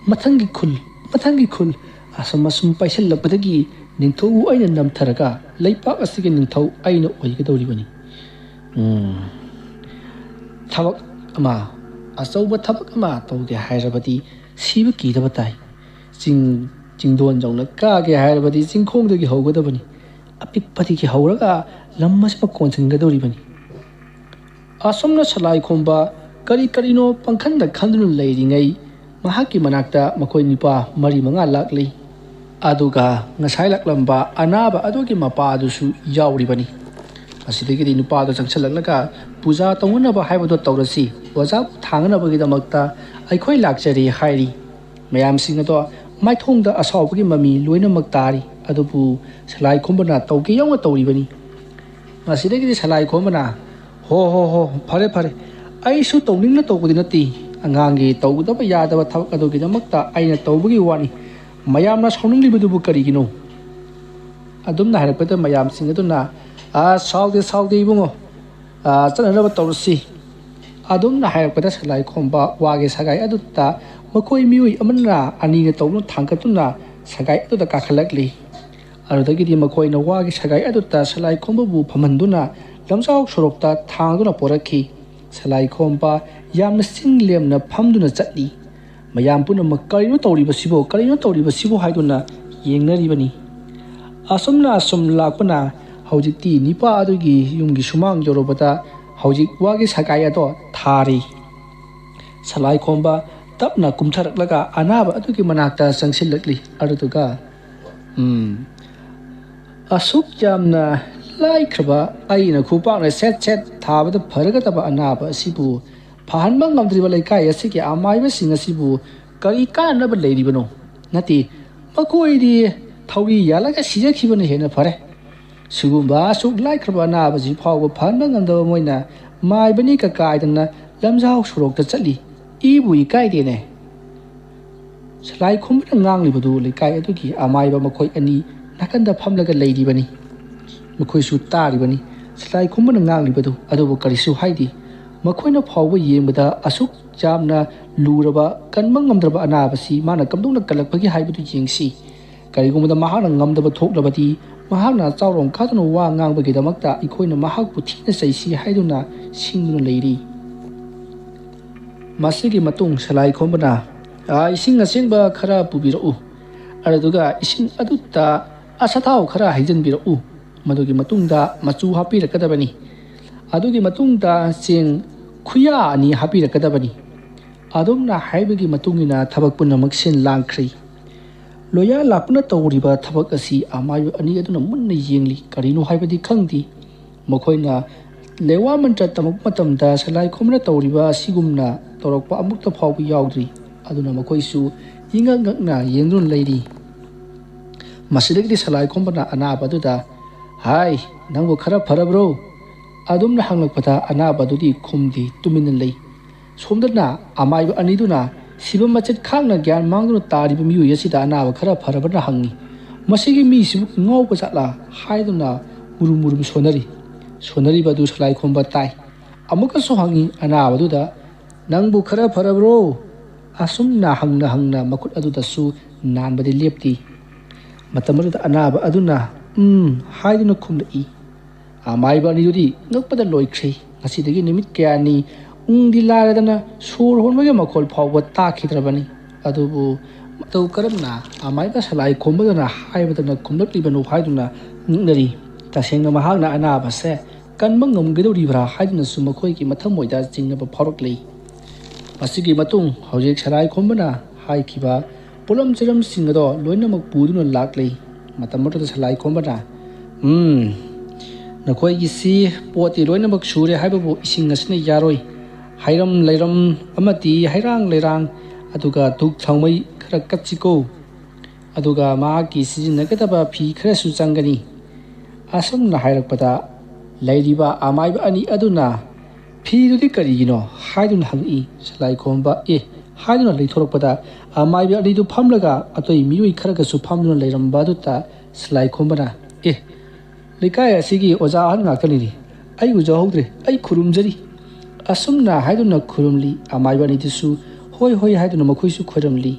ꯃꯊꯪꯒꯤ ꯈꯨꯜ, ꯃꯊꯪꯒꯤ ꯈꯨꯜ ꯑꯁꯨꯝ ꯑꯁꯨꯝ ꯄꯥꯏꯁꯤꯜꯂꯛꯄꯗꯒꯤ ꯅꯤꯡꯊꯧꯕꯨ ꯑꯩꯅ ꯅꯝꯊꯔꯒ ꯂꯩꯄꯥꯛ ꯑꯁꯤꯒꯤ ꯅꯤꯡꯊꯧ ꯑꯩꯅ ꯑꯣꯏꯒꯗꯧꯔꯤꯕꯅꯤ꯫ ꯎꯝ, ꯊꯕꯛ ꯑꯃ, ꯑꯆꯧꯕ ꯊꯕꯛ ꯑꯃ ꯇꯧꯒꯦ ꯍꯥꯏꯔꯕꯗꯤ ꯁꯤꯕ ꯀꯤꯗꯕ ꯇꯥꯏ꯫ ꯆꯤꯡ, ꯆꯤꯡꯗꯣꯟ ꯌꯧꯅ ꯀꯥꯒꯦ ꯍꯥꯏꯔꯕꯗꯤ ꯆꯤꯡꯈꯣꯡꯗꯒꯤ ꯍꯧꯒꯗꯕꯅꯤ꯫ ꯑꯄꯤꯛꯄꯗꯒꯤ ꯍꯧꯔꯒ ꯂꯝ ꯑꯁꯤꯃ ꯀꯣꯟꯁꯤꯟꯒꯗꯧꯔꯤꯕꯅꯤ"꯫ ꯑꯁꯨꯝꯅ ꯁꯂꯥꯏ ꯈꯣꯝꯕ ꯀꯔꯤ ꯀꯔꯤꯅꯣ ꯄꯪꯈꯟꯗ ꯈꯟꯗꯨꯅ ꯂꯩꯔꯤꯉꯩ, ꯃꯍꯥꯛꯀꯤ ꯃꯅꯥꯛꯇ ꯃꯈꯣꯏ ꯅꯨꯄꯥ ꯃꯔꯤ ꯃꯉꯥ ꯂꯥꯛꯂꯤ꯫ ꯑꯗꯨꯒ ꯉꯁꯥꯏ ꯂꯥꯛꯂꯝꯕ ꯑꯅꯥꯕ ꯑꯗꯨꯒꯤ ꯃꯄꯥ ꯑꯗꯨꯁꯨ ꯌꯥꯎꯔꯤꯕꯅꯤ꯫ ꯃꯁꯤꯗꯒꯤꯗꯤ ꯅꯨꯄꯥꯗꯣ ꯆꯪꯁꯤꯜꯂꯛꯂꯒ, "ꯄꯨꯖꯥ ꯇꯧꯅꯅꯕ ꯍꯥꯏꯕꯗꯣ ꯇꯧꯔꯁꯤ, ꯑꯣꯖꯥꯕꯨ ꯊꯥꯡꯅꯅꯕꯒꯤꯗꯃꯛꯇ ꯑꯩꯈꯣꯏ ꯂꯥꯛꯆꯔꯤ" ꯍꯥꯏꯔꯤ꯫ ꯃꯌꯥꯝꯁꯤꯡ ꯑꯗꯣ ꯃꯥꯏꯊꯣꯡꯗ ꯑꯁꯥꯎꯕꯒꯤ ꯃꯃꯤ ꯂꯣꯏꯅꯃꯛ ꯇꯥꯔꯤ꯫ ꯑꯗꯨꯕꯨ ꯁꯂꯥꯏ ꯈꯣꯝꯕꯅ ꯇꯧꯒꯦ ꯌꯥꯎꯅ ꯇꯧꯔꯤꯕꯅꯤ꯫ ꯃꯁꯤꯗꯒꯤꯗꯤ ꯁꯂꯥꯏ ꯈꯣꯝꯕꯅ, "ꯍꯣ, ꯍꯣ, ꯍꯣ, ꯐꯔꯦ, ꯐꯔꯦ꯫ ꯑꯩꯁꯨ ꯇꯧꯅꯤꯡꯅ ꯇꯧꯕꯗꯤ ꯅꯠꯇꯦ꯫ ꯑꯉꯥꯡꯒꯤ ꯇꯧꯗꯕ ꯌꯥꯗꯕ ꯊꯕꯛ ꯑꯗꯨꯒꯤꯗꯃꯛꯇ ꯑꯩꯅ ꯇꯧꯕꯒꯤ ꯋꯥꯅꯤ꯫ ꯃꯌꯥꯝꯅ ꯁꯥꯎꯅꯤꯡꯂꯤꯕꯗꯨꯕꯨ ꯀꯔꯤꯒꯤꯅꯣ?" ꯑꯗꯨꯝꯅ ꯍꯥꯏꯔꯛꯄꯗ ꯃꯌꯥꯝꯁꯤꯡ ꯑꯗꯨꯅ, "ꯑꯥ, ꯁꯥꯎꯗꯦ, ꯁꯥꯎꯗꯦ ꯏꯕꯨꯡꯉꯣ꯫ ꯑꯥ, ꯆꯠꯅꯅꯕ ꯇꯧꯔꯁꯤ"꯫ ꯑꯗꯨꯝꯅ ꯍꯥꯏꯔꯛꯄꯗ ꯁꯂꯥꯏ ꯈꯣꯝꯕ ꯋꯥꯒꯤ ꯁꯒꯥꯏ ꯑꯗꯨꯗ ꯃꯈꯣꯏ ꯃꯤꯑꯣꯏ ꯑꯃꯅ ꯑꯅꯤꯅ ꯇꯧꯗꯨꯅ ꯊꯥꯡꯒꯠꯇꯨꯅ ꯁꯒꯥꯏ ꯑꯗꯨꯗ ꯀꯥꯈꯠꯂꯛꯂꯤ꯫ ꯑꯗꯨꯗꯒꯤꯗꯤ ꯃꯈꯣꯏꯅ ꯋꯥꯒꯤ ꯁꯒꯥꯏ ꯑꯗꯨꯗ ꯁꯂꯥꯏ ꯈꯣꯝꯕꯕꯨ ꯐꯝꯍꯟꯗꯨꯅ ꯂꯝꯖꯥꯎ ꯁꯣꯔꯣꯛꯇ ꯊꯥꯡꯗꯨꯅ ꯄꯣꯔꯛꯈꯤ꯫ ꯁꯂꯥꯏ ꯈꯣꯝꯕ ꯌꯥꯝꯅ ꯆꯤꯡ ꯂꯦꯝꯅ ꯐꯝꯗꯨꯅ ꯆꯠꯂꯤ꯫ ꯃꯌꯥꯝ ꯄꯨꯝꯅꯃꯛ, "ꯀꯔꯤꯅꯣ ꯇꯧꯔꯤꯕꯁꯤꯕꯣ? ꯀꯔꯤꯅꯣ ꯇꯧꯔꯤꯕꯁꯤꯕꯣ?" ꯍꯥꯏꯗꯨꯅ ꯌꯦꯡꯅꯔꯤꯕꯅꯤ꯫ ꯑꯁꯨꯝꯅ ꯑꯁꯨꯝ ꯂꯥꯛꯄꯅ ꯍꯧꯖꯤꯛꯇꯤ ꯅꯤꯄꯥ ꯑꯗꯨꯒꯤ ꯌꯨꯝꯒꯤ ꯁꯨꯃꯥꯡ ꯌꯧꯔꯕꯗ ꯍꯧꯖꯤꯛ ꯋꯥꯒꯤ ꯁꯒꯥꯏ ꯑꯗꯣ ꯊꯥꯔꯤ꯫ ꯁꯂꯥꯏ ꯈꯣꯝꯕ ꯇꯞꯅ ꯀꯨꯝꯊꯔꯛꯂꯒ ꯑꯅꯥꯕ ꯑꯗꯨꯒꯤ ꯃꯅꯥꯛꯇ ꯆꯪꯁꯤꯜꯂꯛꯂꯤ꯫ ꯑꯗꯨꯗꯨꯒ, "ꯎꯝ, ꯑꯁꯨꯛ ꯌꯥꯝꯅ ꯂꯥꯏꯈ꯭ꯔꯕ ꯑꯩꯅ ꯈꯨꯄꯥꯛꯅ ꯁꯦꯠ ꯁꯦꯠ ꯊꯥꯕꯗ ꯐꯔꯒꯗꯕ ꯑꯅꯥꯕ ꯑꯁꯤꯕꯨ ꯐꯍꯟꯕ ꯉꯝꯗ꯭ꯔꯤꯕ ꯂꯩꯀꯥꯏ ꯑꯁꯤꯒꯤ ꯑꯃꯥꯏꯕꯁꯤꯡ ꯑꯁꯤꯕꯨ ꯀꯔꯤ ꯀꯥꯟꯅꯕ ꯂꯩꯔꯤꯕꯅꯣ? ꯅꯠꯇꯦ, ꯃꯈꯣꯏꯗꯤ ꯊꯧꯔꯤ ꯌꯥꯜꯂꯒ ꯁꯤꯖꯈꯤꯕꯅ ꯍꯦꯟꯅ ꯐꯔꯦ꯫ ꯁꯤꯒꯨꯝꯕ ꯑꯁꯨꯛ ꯂꯥꯏꯈ꯭ꯔꯕ ꯑꯅꯥꯕꯁꯤ ꯐꯥꯎꯕ ꯐꯍꯟꯕ ꯉꯝꯗꯕ ꯃꯣꯏꯅ ꯃꯥꯏꯕꯅꯤ ꯀꯀꯥꯏꯗꯅ ꯂꯝꯖꯥꯎ ꯁꯣꯔꯣꯛꯇ ꯆꯠꯂꯤ꯫ ꯏꯕꯨ ꯏꯀꯥꯏꯗꯦꯅꯦ꯫" ꯁꯂꯥꯏ ꯈꯨꯝꯕꯅ ꯉꯥꯡꯂꯤꯕꯗꯨ ꯂꯩꯀꯥꯏ ꯑꯗꯨꯒꯤ ꯑꯃꯥꯏꯕ ꯃꯈꯣꯏ ꯑꯅꯤ ꯅꯥꯀꯟꯗ ꯐꯝꯂꯒ ꯂꯩꯔꯤꯕꯅꯤ꯫ ꯃꯈꯣꯏꯁꯨ ꯇꯥꯔꯤꯕꯅꯤ꯫ ꯁꯂꯥꯏ ꯈꯨꯝꯕꯅ ꯉꯥꯡꯂꯤꯕꯗꯨ ꯑꯗꯨꯕꯨ ꯀꯔꯤꯁꯨ ꯍꯥꯏꯗꯦ꯫ ꯃꯈꯣꯏꯅ ꯐꯥꯎꯕ ꯌꯦꯡꯕꯗ ꯑꯁꯨꯛ ꯌꯥꯝꯅ ꯂꯨꯔꯕ, ꯀꯟꯕ ꯉꯝꯗ꯭ꯔꯕ ꯑꯅꯥꯕꯁꯤ ꯃꯥꯅ ꯀꯝꯗꯧꯅ ꯀꯜꯂꯛꯄꯒꯦ ꯍꯥꯏꯕꯗꯨ ꯌꯦꯡꯁꯤ꯫ ꯀꯔꯤꯒꯨꯝꯕꯗ ꯃꯍꯥꯛꯅ ꯉꯝꯗꯕ ꯊꯣꯛꯂꯕꯗꯤ, ꯃꯍꯥꯛꯅ ꯆꯥꯎꯔꯣꯡ ꯀꯥꯗꯨꯅ ꯋꯥ ꯉꯥꯡꯕꯒꯤꯗꯃꯛꯇ ꯑꯩꯈꯣꯏꯅ ꯃꯍꯥꯛꯄꯨ ꯊꯤꯅ ꯆꯩꯁꯤ ꯍꯥꯏꯗꯨꯅ ꯁꯤꯡꯗꯨꯅ ꯂꯩꯔꯤ꯫ ꯃꯁꯤꯒꯤ ꯃꯇꯨꯡ ꯁꯂꯥꯏ ꯈꯣꯝꯕꯅ, "ꯑꯥ, ꯏꯁꯤꯡ ꯑꯁꯦꯡꯕ ꯈꯔ ꯄꯨꯕꯤꯔꯛꯎ꯫ ꯑꯗꯨꯗꯨꯒ ꯏꯁꯤꯡ ꯑꯗꯨꯗ ꯑꯁꯥꯊꯥꯎ ꯈꯔ ꯍꯩꯖꯤꯟꯕꯤꯔꯛꯎ꯫ ꯃꯗꯨꯒꯤ ꯃꯇꯨꯡꯗ ꯃꯆꯨ ꯍꯥꯞꯄꯤꯔꯛꯀꯗꯕꯅꯤ꯫ ꯑꯗꯨꯒꯤ ꯃꯇꯨꯡꯗ ꯆꯦꯡ ꯈꯨꯌꯥ ꯑꯅꯤ ꯍꯥꯞꯄꯤꯔꯛꯀꯗꯕꯅꯤ꯫" ꯑꯗꯨꯝꯅ ꯍꯥꯏꯕꯒꯤ ꯃꯇꯨꯡ ꯏꯟꯅ ꯊꯕꯛ ꯄꯨꯝꯅꯃꯛ ꯁꯤꯟ ꯂꯥꯡꯈ꯭ꯔꯤ꯫ ꯂꯣꯌꯥ ꯂꯥꯛꯄꯅ ꯇꯧꯔꯤꯕ ꯊꯕꯛ ꯑꯁꯤ ꯑꯃꯥꯏꯕ ꯑꯅꯤ ꯑꯗꯨꯅ ꯃꯨꯟꯅ ꯌꯦꯡꯂꯤ꯫ ꯀꯔꯤꯅꯣ ꯍꯥꯏꯕꯗꯤ ꯈꯪꯗꯦ꯫ ꯃꯈꯣꯏꯅ ꯂꯦꯋꯥ ꯃꯟꯇ꯭ꯔ ꯇꯝꯃꯛꯄ ꯃꯇꯝꯗ ꯁꯂꯥꯏ ꯈꯣꯝꯕꯅ ꯇꯧꯔꯤꯕ ꯑꯁꯤꯒꯨꯝꯅ ꯇꯧꯔꯛꯄ ꯑꯃꯨꯛꯇ ꯐꯥꯎꯕ ꯌꯥꯎꯗ꯭ꯔꯤ꯫ ꯑꯗꯨꯅ ꯃꯈꯣꯏꯁꯨ ꯏꯉꯛ ꯉꯛꯅ ꯌꯦꯡꯗꯨꯅ ꯂꯩꯔꯤ꯫ ꯃꯁꯤꯗꯒꯤꯗꯤ ꯁꯂꯥꯏ ꯈꯣꯝꯕꯅ ꯑꯅꯥꯕ ꯑꯗꯨꯗ, "ꯍꯥꯏ, ꯅꯪꯕꯨ ꯈꯔ ꯐꯔꯕ꯭ꯔꯣ?" ꯑꯗꯨꯝꯅ ꯍꯪꯂꯛꯄꯗ ꯑꯅꯥꯕ ꯑꯗꯨꯗꯤ ꯈꯨꯝꯗꯦ, ꯇꯨꯃꯤꯟꯅ ꯂꯩ꯫ ꯁꯣꯝꯗꯅ ꯑꯃꯥꯏꯕ ꯑꯅꯤꯗꯨꯅ ꯁꯤꯕ ꯃꯆꯦꯠ ꯈꯥꯛꯅ ꯒ꯭ꯌꯥꯟ ꯃꯥꯡꯗꯨꯅ ꯇꯥꯔꯤꯕ ꯃꯤꯑꯣꯏ ꯑꯁꯤꯗ ꯑꯅꯥꯕ ꯈꯔ ꯐꯔꯕꯅ ꯍꯪꯉꯤ, "ꯃꯁꯤꯒꯤ ꯃꯤꯁꯤꯕꯨ ꯉꯥꯎꯕ ꯖꯥꯠꯂꯥ?" ꯍꯥꯏꯗꯨꯅ ꯃꯨꯔꯨꯝ ꯃꯨꯔꯨꯝ ꯁꯣꯟꯅꯔꯤ꯫ ꯁꯣꯟꯅꯔꯤꯕ ꯑꯗꯨ ꯁꯂꯥꯏ ꯈꯣꯝꯕ ꯇꯥꯏ꯫ ꯑꯃꯨꯛꯀꯁꯨ ꯍꯪꯉꯤ ꯑꯅꯥꯕꯗꯨꯗ, "ꯅꯪꯕꯨ ꯈꯔ ꯐꯔꯕ꯭ꯔꯣ?" ꯑꯁꯨꯝꯅ ꯍꯪꯅ ꯍꯪꯅ ꯃꯈꯨꯠ ꯑꯗꯨꯗꯁꯨ ꯅꯥꯟꯕꯗꯤ ꯂꯦꯞꯇꯦ꯫ ꯃꯇꯝ ꯑꯗꯨꯗ ꯑꯅꯥꯕ ꯑꯗꯨꯅ "ꯎꯝ" ꯍꯥꯏꯗꯨꯅ ꯈꯨꯝꯂꯛꯏ꯫ ꯑꯃꯥꯏꯕ ꯑꯅꯤꯗꯨꯗꯤ ꯉꯛꯄꯗ ꯂꯣꯏꯈ꯭ꯔꯦ꯫ ꯉꯁꯤꯗꯒꯤ ꯅꯨꯃꯤꯠ ꯀꯌꯥꯅꯤ ꯎꯪꯗꯤ ꯂꯥꯏꯔꯗꯅ ꯁꯣꯔ ꯍꯣꯟꯕꯒꯤ ꯃꯈꯣꯜ ꯐꯥꯎꯕ ꯇꯥꯈꯤꯗ꯭ꯔꯕꯅꯤ꯫ ꯑꯗꯨꯕꯨ ꯃꯇꯧ ꯀꯔꯝꯅ ꯑꯃꯥꯏꯕ ꯁꯂꯥꯏ ꯈꯣꯝꯕꯗꯨꯅ ꯍꯥꯏꯕꯗꯅ ꯈꯨꯝꯂꯛꯂꯤꯕꯅꯣ ꯍꯥꯏꯗꯨꯅ ꯉꯛꯅꯔꯤ꯫ ꯇꯁꯦꯡꯅ ꯃꯍꯥꯛꯅ ꯑꯅꯥꯕꯁꯦ ꯀꯟꯕ ꯉꯝꯒꯗꯧꯔꯤꯕ꯭ꯔꯥ ꯍꯥꯏꯗꯨꯅꯁꯨ ꯃꯈꯣꯏꯒꯤ ꯃꯊꯃꯣꯏꯗ ꯆꯤꯡꯅꯕ ꯐꯥꯎꯔꯛꯂꯤ꯫ ꯃꯁꯤꯒꯤ ꯃꯇꯨꯡ ꯍꯧꯖꯤꯛ ꯁꯂꯥꯏ ꯈꯣꯝꯕꯅ ꯍꯥꯏꯈꯤꯕ ꯄꯣꯠꯂꯝ ꯆꯩꯔꯝꯁꯤꯡ ꯑꯗꯣ ꯂꯣꯏꯅꯃꯛ ꯄꯨꯗꯨꯅ ꯂꯥꯛꯂꯤ꯫ ꯃꯇꯝ ꯑꯗꯨꯗ ꯁꯂꯥꯏ ꯈꯣꯝꯕꯅ, "ꯎꯝ, ꯅꯈꯣꯏꯒꯤꯁꯤ ꯄꯣꯠꯇꯤ ꯂꯣꯏꯅꯃꯛ ꯁꯨꯔꯦ ꯍꯥꯏꯕꯕꯨ ꯏꯁꯤꯡ ꯑꯁꯤꯅ ꯌꯥꯔꯣꯏ꯫ ꯍꯩꯔꯝ ꯂꯩꯔꯝ ꯑꯃꯗꯤ ꯍꯩꯔꯥꯡ ꯂꯩꯔꯥꯡ, ꯑꯗꯨꯒ ꯙꯨꯛ ꯊꯥꯎꯃꯩ ꯈꯔ ꯀꯠꯁꯤꯀꯣ꯫ ꯑꯗꯨꯒ ꯃꯍꯥꯛꯀꯤ ꯁꯤꯖꯤꯟꯅꯒꯗꯕ ꯐꯤ ꯈꯔꯁꯨ ꯆꯪꯒꯅꯤ꯫" ꯑꯁꯨꯝꯅ ꯍꯥꯏꯔꯛꯄꯗ ꯂꯩꯔꯤꯕ ꯑꯃꯥꯏꯕ ꯑꯅꯤ ꯑꯗꯨꯅ, "ꯐꯤꯗꯨꯗꯤ ꯀꯔꯤꯒꯤꯅꯣ?" ꯍꯥꯏꯗꯨꯅ ꯍꯪꯉꯛꯏ꯫ ꯁꯂꯥꯏ ꯈꯣꯝꯕ "ꯑꯦ" ꯍꯥꯏꯗꯨꯅ ꯂꯩꯊꯣꯔꯛꯄꯗ ꯑꯃꯥꯏꯕ ꯑꯅꯤꯗꯨ ꯐꯝꯂꯒ ꯑꯇꯩ ꯃꯤꯑꯣꯏ ꯈꯔꯒꯁꯨ ꯐꯝꯗꯨꯅ ꯂꯩꯔꯝꯕ ꯑꯗꯨꯗ ꯁꯂꯥꯏ ꯈꯣꯝꯕꯅ, "ꯑꯦ, ꯂꯩꯀꯥꯏ ꯑꯁꯤꯒꯤ ꯑꯣꯖꯥ ꯑꯍꯟ ꯉꯥꯛꯇꯅꯤꯅꯦ꯫ ꯑꯩ ꯎꯖꯍꯧꯗ꯭ꯔꯦ꯫ ꯑꯩ ꯈꯨꯔꯨꯝꯖꯔꯤ꯫" ꯑꯁꯨꯝꯅ ꯍꯥꯏꯗꯨꯅ ꯈꯨꯔꯨꯝꯂꯤ꯫ ꯑꯃꯥꯏꯕ ꯑꯅꯤꯗꯨꯁꯨ "ꯍꯣꯏ, ꯍꯣꯏ" ꯍꯥꯏꯗꯨꯅ ꯃꯈꯣꯏꯁꯨ ꯈꯨꯔꯨꯝꯂꯤ꯫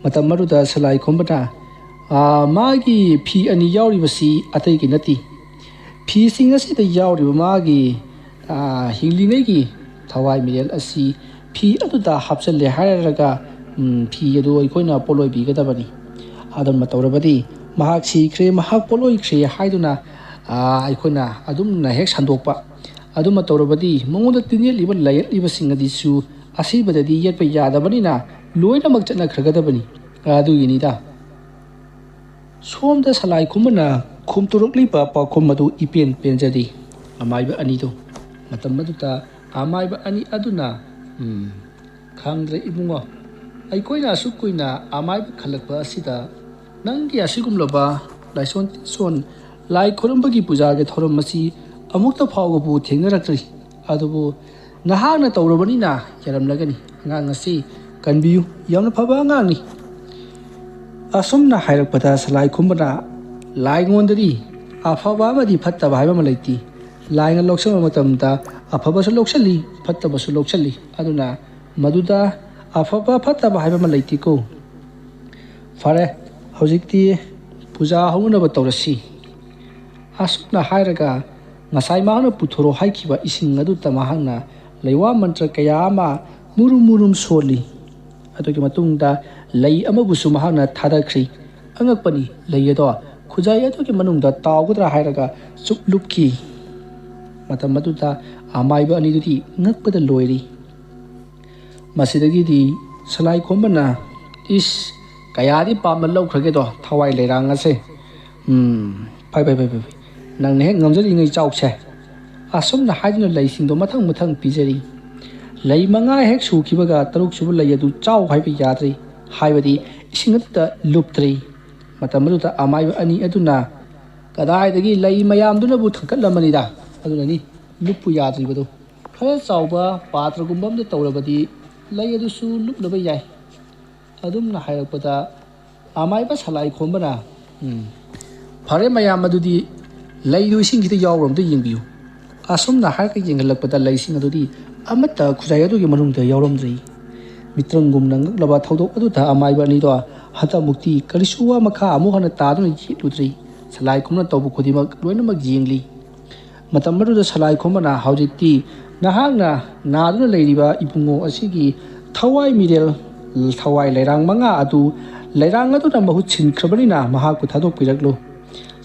ꯃꯇꯝ ꯑꯗꯨꯗ ꯁꯂꯥꯏ ꯈꯣꯝꯕꯅ, "ꯑꯥ, ꯃꯥꯒꯤ ꯐꯤ ꯑꯅꯤ ꯌꯥꯎꯔꯤꯕꯁꯤ ꯑꯇꯩꯒꯤ ꯅꯠꯇꯦ꯫ ꯐꯤꯁꯤꯡ ꯑꯁꯤꯗ ꯌꯥꯎꯔꯤꯕ ꯃꯥꯒꯤ, ꯑꯥ, ꯍꯤꯡꯂꯤꯉꯩꯒꯤ ꯊꯋꯥꯏ ꯃꯤꯔꯦꯜ ꯑꯁꯤ ꯐꯤ ꯑꯗꯨꯗ ꯍꯥꯞꯆꯤꯜꯂꯦ ꯍꯥꯏꯔꯒ, ꯎꯝ, ꯐꯤ ꯑꯗꯨ ꯑꯩꯈꯣꯏꯅ ꯄꯣꯠꯂꯣꯏꯕꯤꯒꯗꯕꯅꯤ꯫ ꯑꯗꯨꯝꯅ ꯇꯧꯔꯕꯗꯤ ꯃꯍꯥꯛ ꯁꯤꯈ꯭ꯔꯦ, ꯃꯍꯥꯛ ꯄꯣꯠꯂꯣꯏꯈ꯭ꯔꯦ ꯍꯥꯏꯗꯨꯅ, ꯑꯥ, ꯑꯩꯈꯣꯏꯅ ꯑꯗꯨꯝꯅ ꯍꯦꯛ ꯁꯟꯗꯣꯛꯄ꯫ ꯑꯗꯨꯝꯅ ꯇꯧꯔꯕꯗꯤ ꯃꯉꯣꯟꯗ ꯇꯤꯟꯌꯦꯠꯂꯤꯕ ꯂꯥꯏꯌꯦꯠꯂꯤꯕꯁꯤꯡ ꯑꯗꯨꯁꯨ ꯑꯁꯤꯕꯗꯗꯤ ꯌꯦꯠꯄ ꯌꯥꯗꯕꯅꯤꯅ ꯂꯣꯏꯅꯃꯛ ꯆꯠꯅꯈ꯭ꯔꯒꯗꯕꯅꯤ꯫ ꯑꯗꯨꯒꯤꯅꯤꯗ꯫" ꯁꯣꯝꯗ ꯁꯂꯥꯏ ꯈꯨꯝꯕꯅ ꯈꯨꯝꯇꯣꯔꯛꯂꯤꯕ ꯄꯥꯎꯈꯨꯝ ꯑꯗꯨ ꯏꯄꯦꯟ ꯄꯦꯟꯖꯗꯦ꯫ ꯑꯃꯥꯏꯕ ꯑꯅꯤꯗꯨ꯫ ꯃꯇꯝ ꯑꯗꯨꯗ ꯑꯃꯥꯏꯕ ꯑꯅꯤ ꯑꯗꯨꯅ, "ꯎꯝ, ꯈꯪꯗ꯭ꯔꯦ ꯏꯕꯨꯡꯉꯣ, ꯑꯩꯈꯣꯏꯅ ꯑꯁꯨꯛ ꯀꯨꯏꯅ ꯑꯃꯥꯏꯕ ꯈꯜꯂꯛꯄ ꯑꯁꯤꯗ ꯅꯪꯒꯤ ꯑꯁꯤꯒꯨꯝꯂꯕ ꯂꯥꯏꯁꯣꯟ ꯇꯤꯟꯁꯣꯟ, ꯂꯥꯏ ꯈꯨꯔꯨꯝꯕꯒꯤ ꯄꯨꯖꯥꯒꯤ ꯊꯧꯔꯝ ꯑꯁꯤ ꯑꯃꯨꯛꯇ ꯐꯥꯎꯕꯕꯨ ꯊꯦꯡꯅꯔꯛꯇ꯭ꯔꯤ꯫ ꯑꯗꯨꯕꯨ ꯅꯍꯥꯛꯅ ꯇꯧꯔꯕꯅꯤꯅ ꯌꯥꯔꯝꯂꯒꯅꯤ꯫ ꯑꯉꯥꯡ ꯑꯁꯤ ꯀꯟꯕꯤꯌꯨ, ꯌꯥꯝꯅ ꯐꯕ ꯑꯉꯥꯡꯅꯤ꯫" ꯑꯁꯨꯝꯅ ꯍꯥꯏꯔꯛꯄꯗ ꯁꯂꯥꯏ ꯈꯨꯝꯕꯅ, "ꯂꯥꯏꯉꯣꯟꯗꯗꯤ ꯑꯐꯕ ꯑꯃꯗꯤ ꯐꯠꯇꯕ ꯍꯥꯏꯕ ꯑꯃ ꯂꯩꯇꯦ꯫ ꯂꯥꯏꯅ ꯂꯧꯁꯤꯟꯕ ꯃꯇꯝꯗ ꯑꯐꯕꯁꯨ ꯂꯧꯁꯤꯜꯂꯤ, ꯐꯠꯇꯕꯁꯨ ꯂꯧꯁꯤꯜꯂꯤ꯫ ꯑꯗꯨꯅ ꯃꯗꯨꯗ ꯑꯐꯕ ꯐꯠꯇꯕ ꯍꯥꯏꯕ ꯑꯃ ꯂꯩꯇꯦꯀꯣ꯫ ꯐꯔꯦ, ꯍꯧꯖꯤꯛꯇꯤ ꯄꯨꯖꯥ ꯍꯧꯅꯅꯕ ꯇꯧꯔꯁꯤ꯫" ꯑꯁꯨꯝꯅ ꯍꯥꯏꯔꯒ ꯉꯁꯥꯏ ꯃꯍꯥꯛꯅ ꯄꯨꯊꯣꯔꯛꯑꯣ ꯍꯥꯏꯈꯤꯕ ꯏꯁꯤꯡ ꯑꯗꯨꯗ ꯃꯍꯥꯛꯅ ꯂꯩꯋꯥ ꯃꯟꯇ꯭ꯔ ꯀꯌꯥ ꯑꯃ ꯃꯨꯔꯨꯝ ꯃꯨꯔꯨꯝ ꯁꯣꯜꯂꯤ꯫ ꯑꯗꯨꯒꯤ ꯃꯇꯨꯡꯗ ꯂꯩ ꯑꯃꯕꯨꯁꯨ ꯃꯍꯥꯛꯅ ꯊꯥꯗꯈ꯭ꯔꯤ꯫ ꯑꯉꯛꯄꯅꯤ, ꯂꯩ ꯑꯗꯣ ꯈꯨꯖꯥꯏ ꯑꯗꯨꯒꯤ ꯃꯅꯨꯡꯗ ꯇꯥꯎꯒꯗ꯭ꯔꯥ ꯍꯥꯏꯔꯒ ꯆꯨꯞ ꯂꯨꯞꯈꯤ꯫ ꯃꯇꯝ ꯑꯗꯨꯗ ꯑꯃꯥꯏꯕ ꯑꯅꯤꯗꯨꯗꯤ ꯉꯛꯄꯗ ꯂꯣꯏꯔꯤ꯫ ꯃꯁꯤꯗꯒꯤꯗꯤ ꯁꯂꯥꯏ ꯈꯣꯝꯕꯅ, "ꯏꯁ, ꯀꯌꯥꯗꯤ ꯄꯥꯝꯅ ꯂꯧꯈ꯭ꯔꯒꯦꯗꯣ ꯊꯋꯥꯏ ꯂꯩꯔꯥꯡ ꯑꯁꯦ꯫ ꯎꯝ, ꯐꯩ, ꯐꯩ, ꯐꯩ, ꯐꯩ, ꯐꯩ꯫ ꯅꯪꯅ ꯍꯦꯛ ꯉꯝꯖꯔꯤꯉꯩ ꯆꯥꯎꯁꯦ꯫" ꯑꯁꯨꯝꯅ ꯍꯥꯏꯗꯨꯅ ꯂꯩꯁꯤꯡꯗꯣ ꯃꯊꯪ ꯃꯊꯪ ꯄꯤꯖꯔꯤ꯫ ꯂꯩ ꯃꯉꯥ ꯍꯦꯛ ꯁꯨꯈꯤꯕꯒ ꯇꯔꯨꯛ ꯁꯨꯕ ꯂꯩ ꯑꯗꯨ ꯆꯥꯎ ꯍꯥꯏꯕ ꯌꯥꯗ꯭ꯔꯦ, ꯍꯥꯏꯕꯗꯤ ꯏꯁꯤꯡ ꯑꯗꯨꯗ ꯂꯨꯞꯇ꯭ꯔꯦ꯫ ꯃꯇꯝ ꯑꯗꯨꯗ ꯑꯃꯥꯏꯕ ꯑꯅꯤ ꯑꯗꯨꯅ, "ꯀꯗꯥꯏꯗꯒꯤ ꯂꯩ ꯃꯌꯥꯝꯗꯨꯅꯕꯨ ꯊꯥꯡꯒꯠꯂꯝꯃꯅꯤꯗ, ꯑꯗꯨꯅꯅꯤ ꯂꯨꯞꯄꯨ ꯌꯥꯗ꯭ꯔꯤꯕꯗꯨ꯫ ꯈꯔ ꯆꯥꯎꯕ ꯄꯥꯇ꯭ꯔꯒꯨꯝꯕ ꯑꯃꯗ ꯇꯧꯔꯕꯗꯤ ꯂꯩ ꯑꯗꯨꯁꯨ ꯂꯨꯞꯅꯕ ꯌꯥꯏ꯫" ꯑꯗꯨꯝꯅ ꯍꯥꯏꯔꯛꯄꯗ ꯑꯃꯥꯏꯕ ꯁꯂꯥꯏ ꯈꯣꯝꯕꯅ, "ꯎꯝ, ꯐꯔꯦ ꯃꯌꯥꯝ, ꯑꯗꯨꯗꯤ ꯂꯩꯗꯨ ꯏꯁꯤꯡꯁꯤꯗ ꯌꯥꯎꯕ꯭ꯔꯥ ꯑꯝꯇ ꯌꯦꯡꯕꯤꯌꯨ꯫" ꯑꯁꯨꯝꯅ ꯍꯥꯏꯔꯒ ꯌꯦꯡꯍꯜꯂꯛꯄꯗ ꯂꯩꯁꯤꯡ ꯑꯗꯨꯗꯤ ꯑꯃꯠꯇ ꯈꯨꯖꯥꯏ ꯑꯗꯨꯒꯤ ꯃꯅꯨꯡꯗ ꯌꯥꯎꯔꯝꯗ꯭ꯔꯤ꯫ ꯃꯤꯇ꯭ꯔꯪꯒꯨꯝꯅ ꯉꯛꯂꯕ ꯊꯧꯗꯣꯛ ꯑꯗꯨꯗ ꯑꯃꯥꯏꯕ ꯑꯅꯤꯗꯣ ꯍꯟꯗꯛꯃꯨꯛꯇꯤ ꯀꯔꯤꯁꯨ ꯋꯥ ꯃꯈꯥ ꯑꯃꯨꯛ ꯍꯟꯅ ꯇꯥꯗꯨꯅ ꯌꯦꯠꯂꯨꯗ꯭ꯔꯤ꯫ ꯁꯂꯥꯏ ꯈꯣꯝꯕꯅ ꯇꯧꯕ ꯈꯨꯗꯤꯡꯃꯛ ꯂꯣꯏꯅꯃꯛ ꯌꯦꯡꯂꯤ꯫ ꯃꯇꯝ ꯑꯗꯨꯗ ꯁꯂꯥꯏ ꯈꯣꯝꯕꯅ, "ꯍꯧꯖꯤꯛꯇꯤ ꯅꯍꯥꯛꯅ ꯅꯥꯗꯨꯅ ꯂꯩꯔꯤꯕ ꯏꯕꯨꯡꯉꯣ ꯑꯁꯤꯒꯤ ꯊꯋꯥꯏ ꯃꯤꯔꯦꯜ, ꯊꯋꯥꯏ ꯂꯩꯔꯥꯡ ꯃꯉꯥ ꯑꯗꯨ ꯂꯩꯔꯥꯡ ꯑꯗꯨꯅ ꯃꯍꯨꯠ ꯁꯤꯟꯈ꯭ꯔꯕꯅꯤꯅ ꯃꯍꯥꯛꯄꯨ ꯊꯥꯗꯣꯛꯄꯤꯔꯛꯂꯨ꯫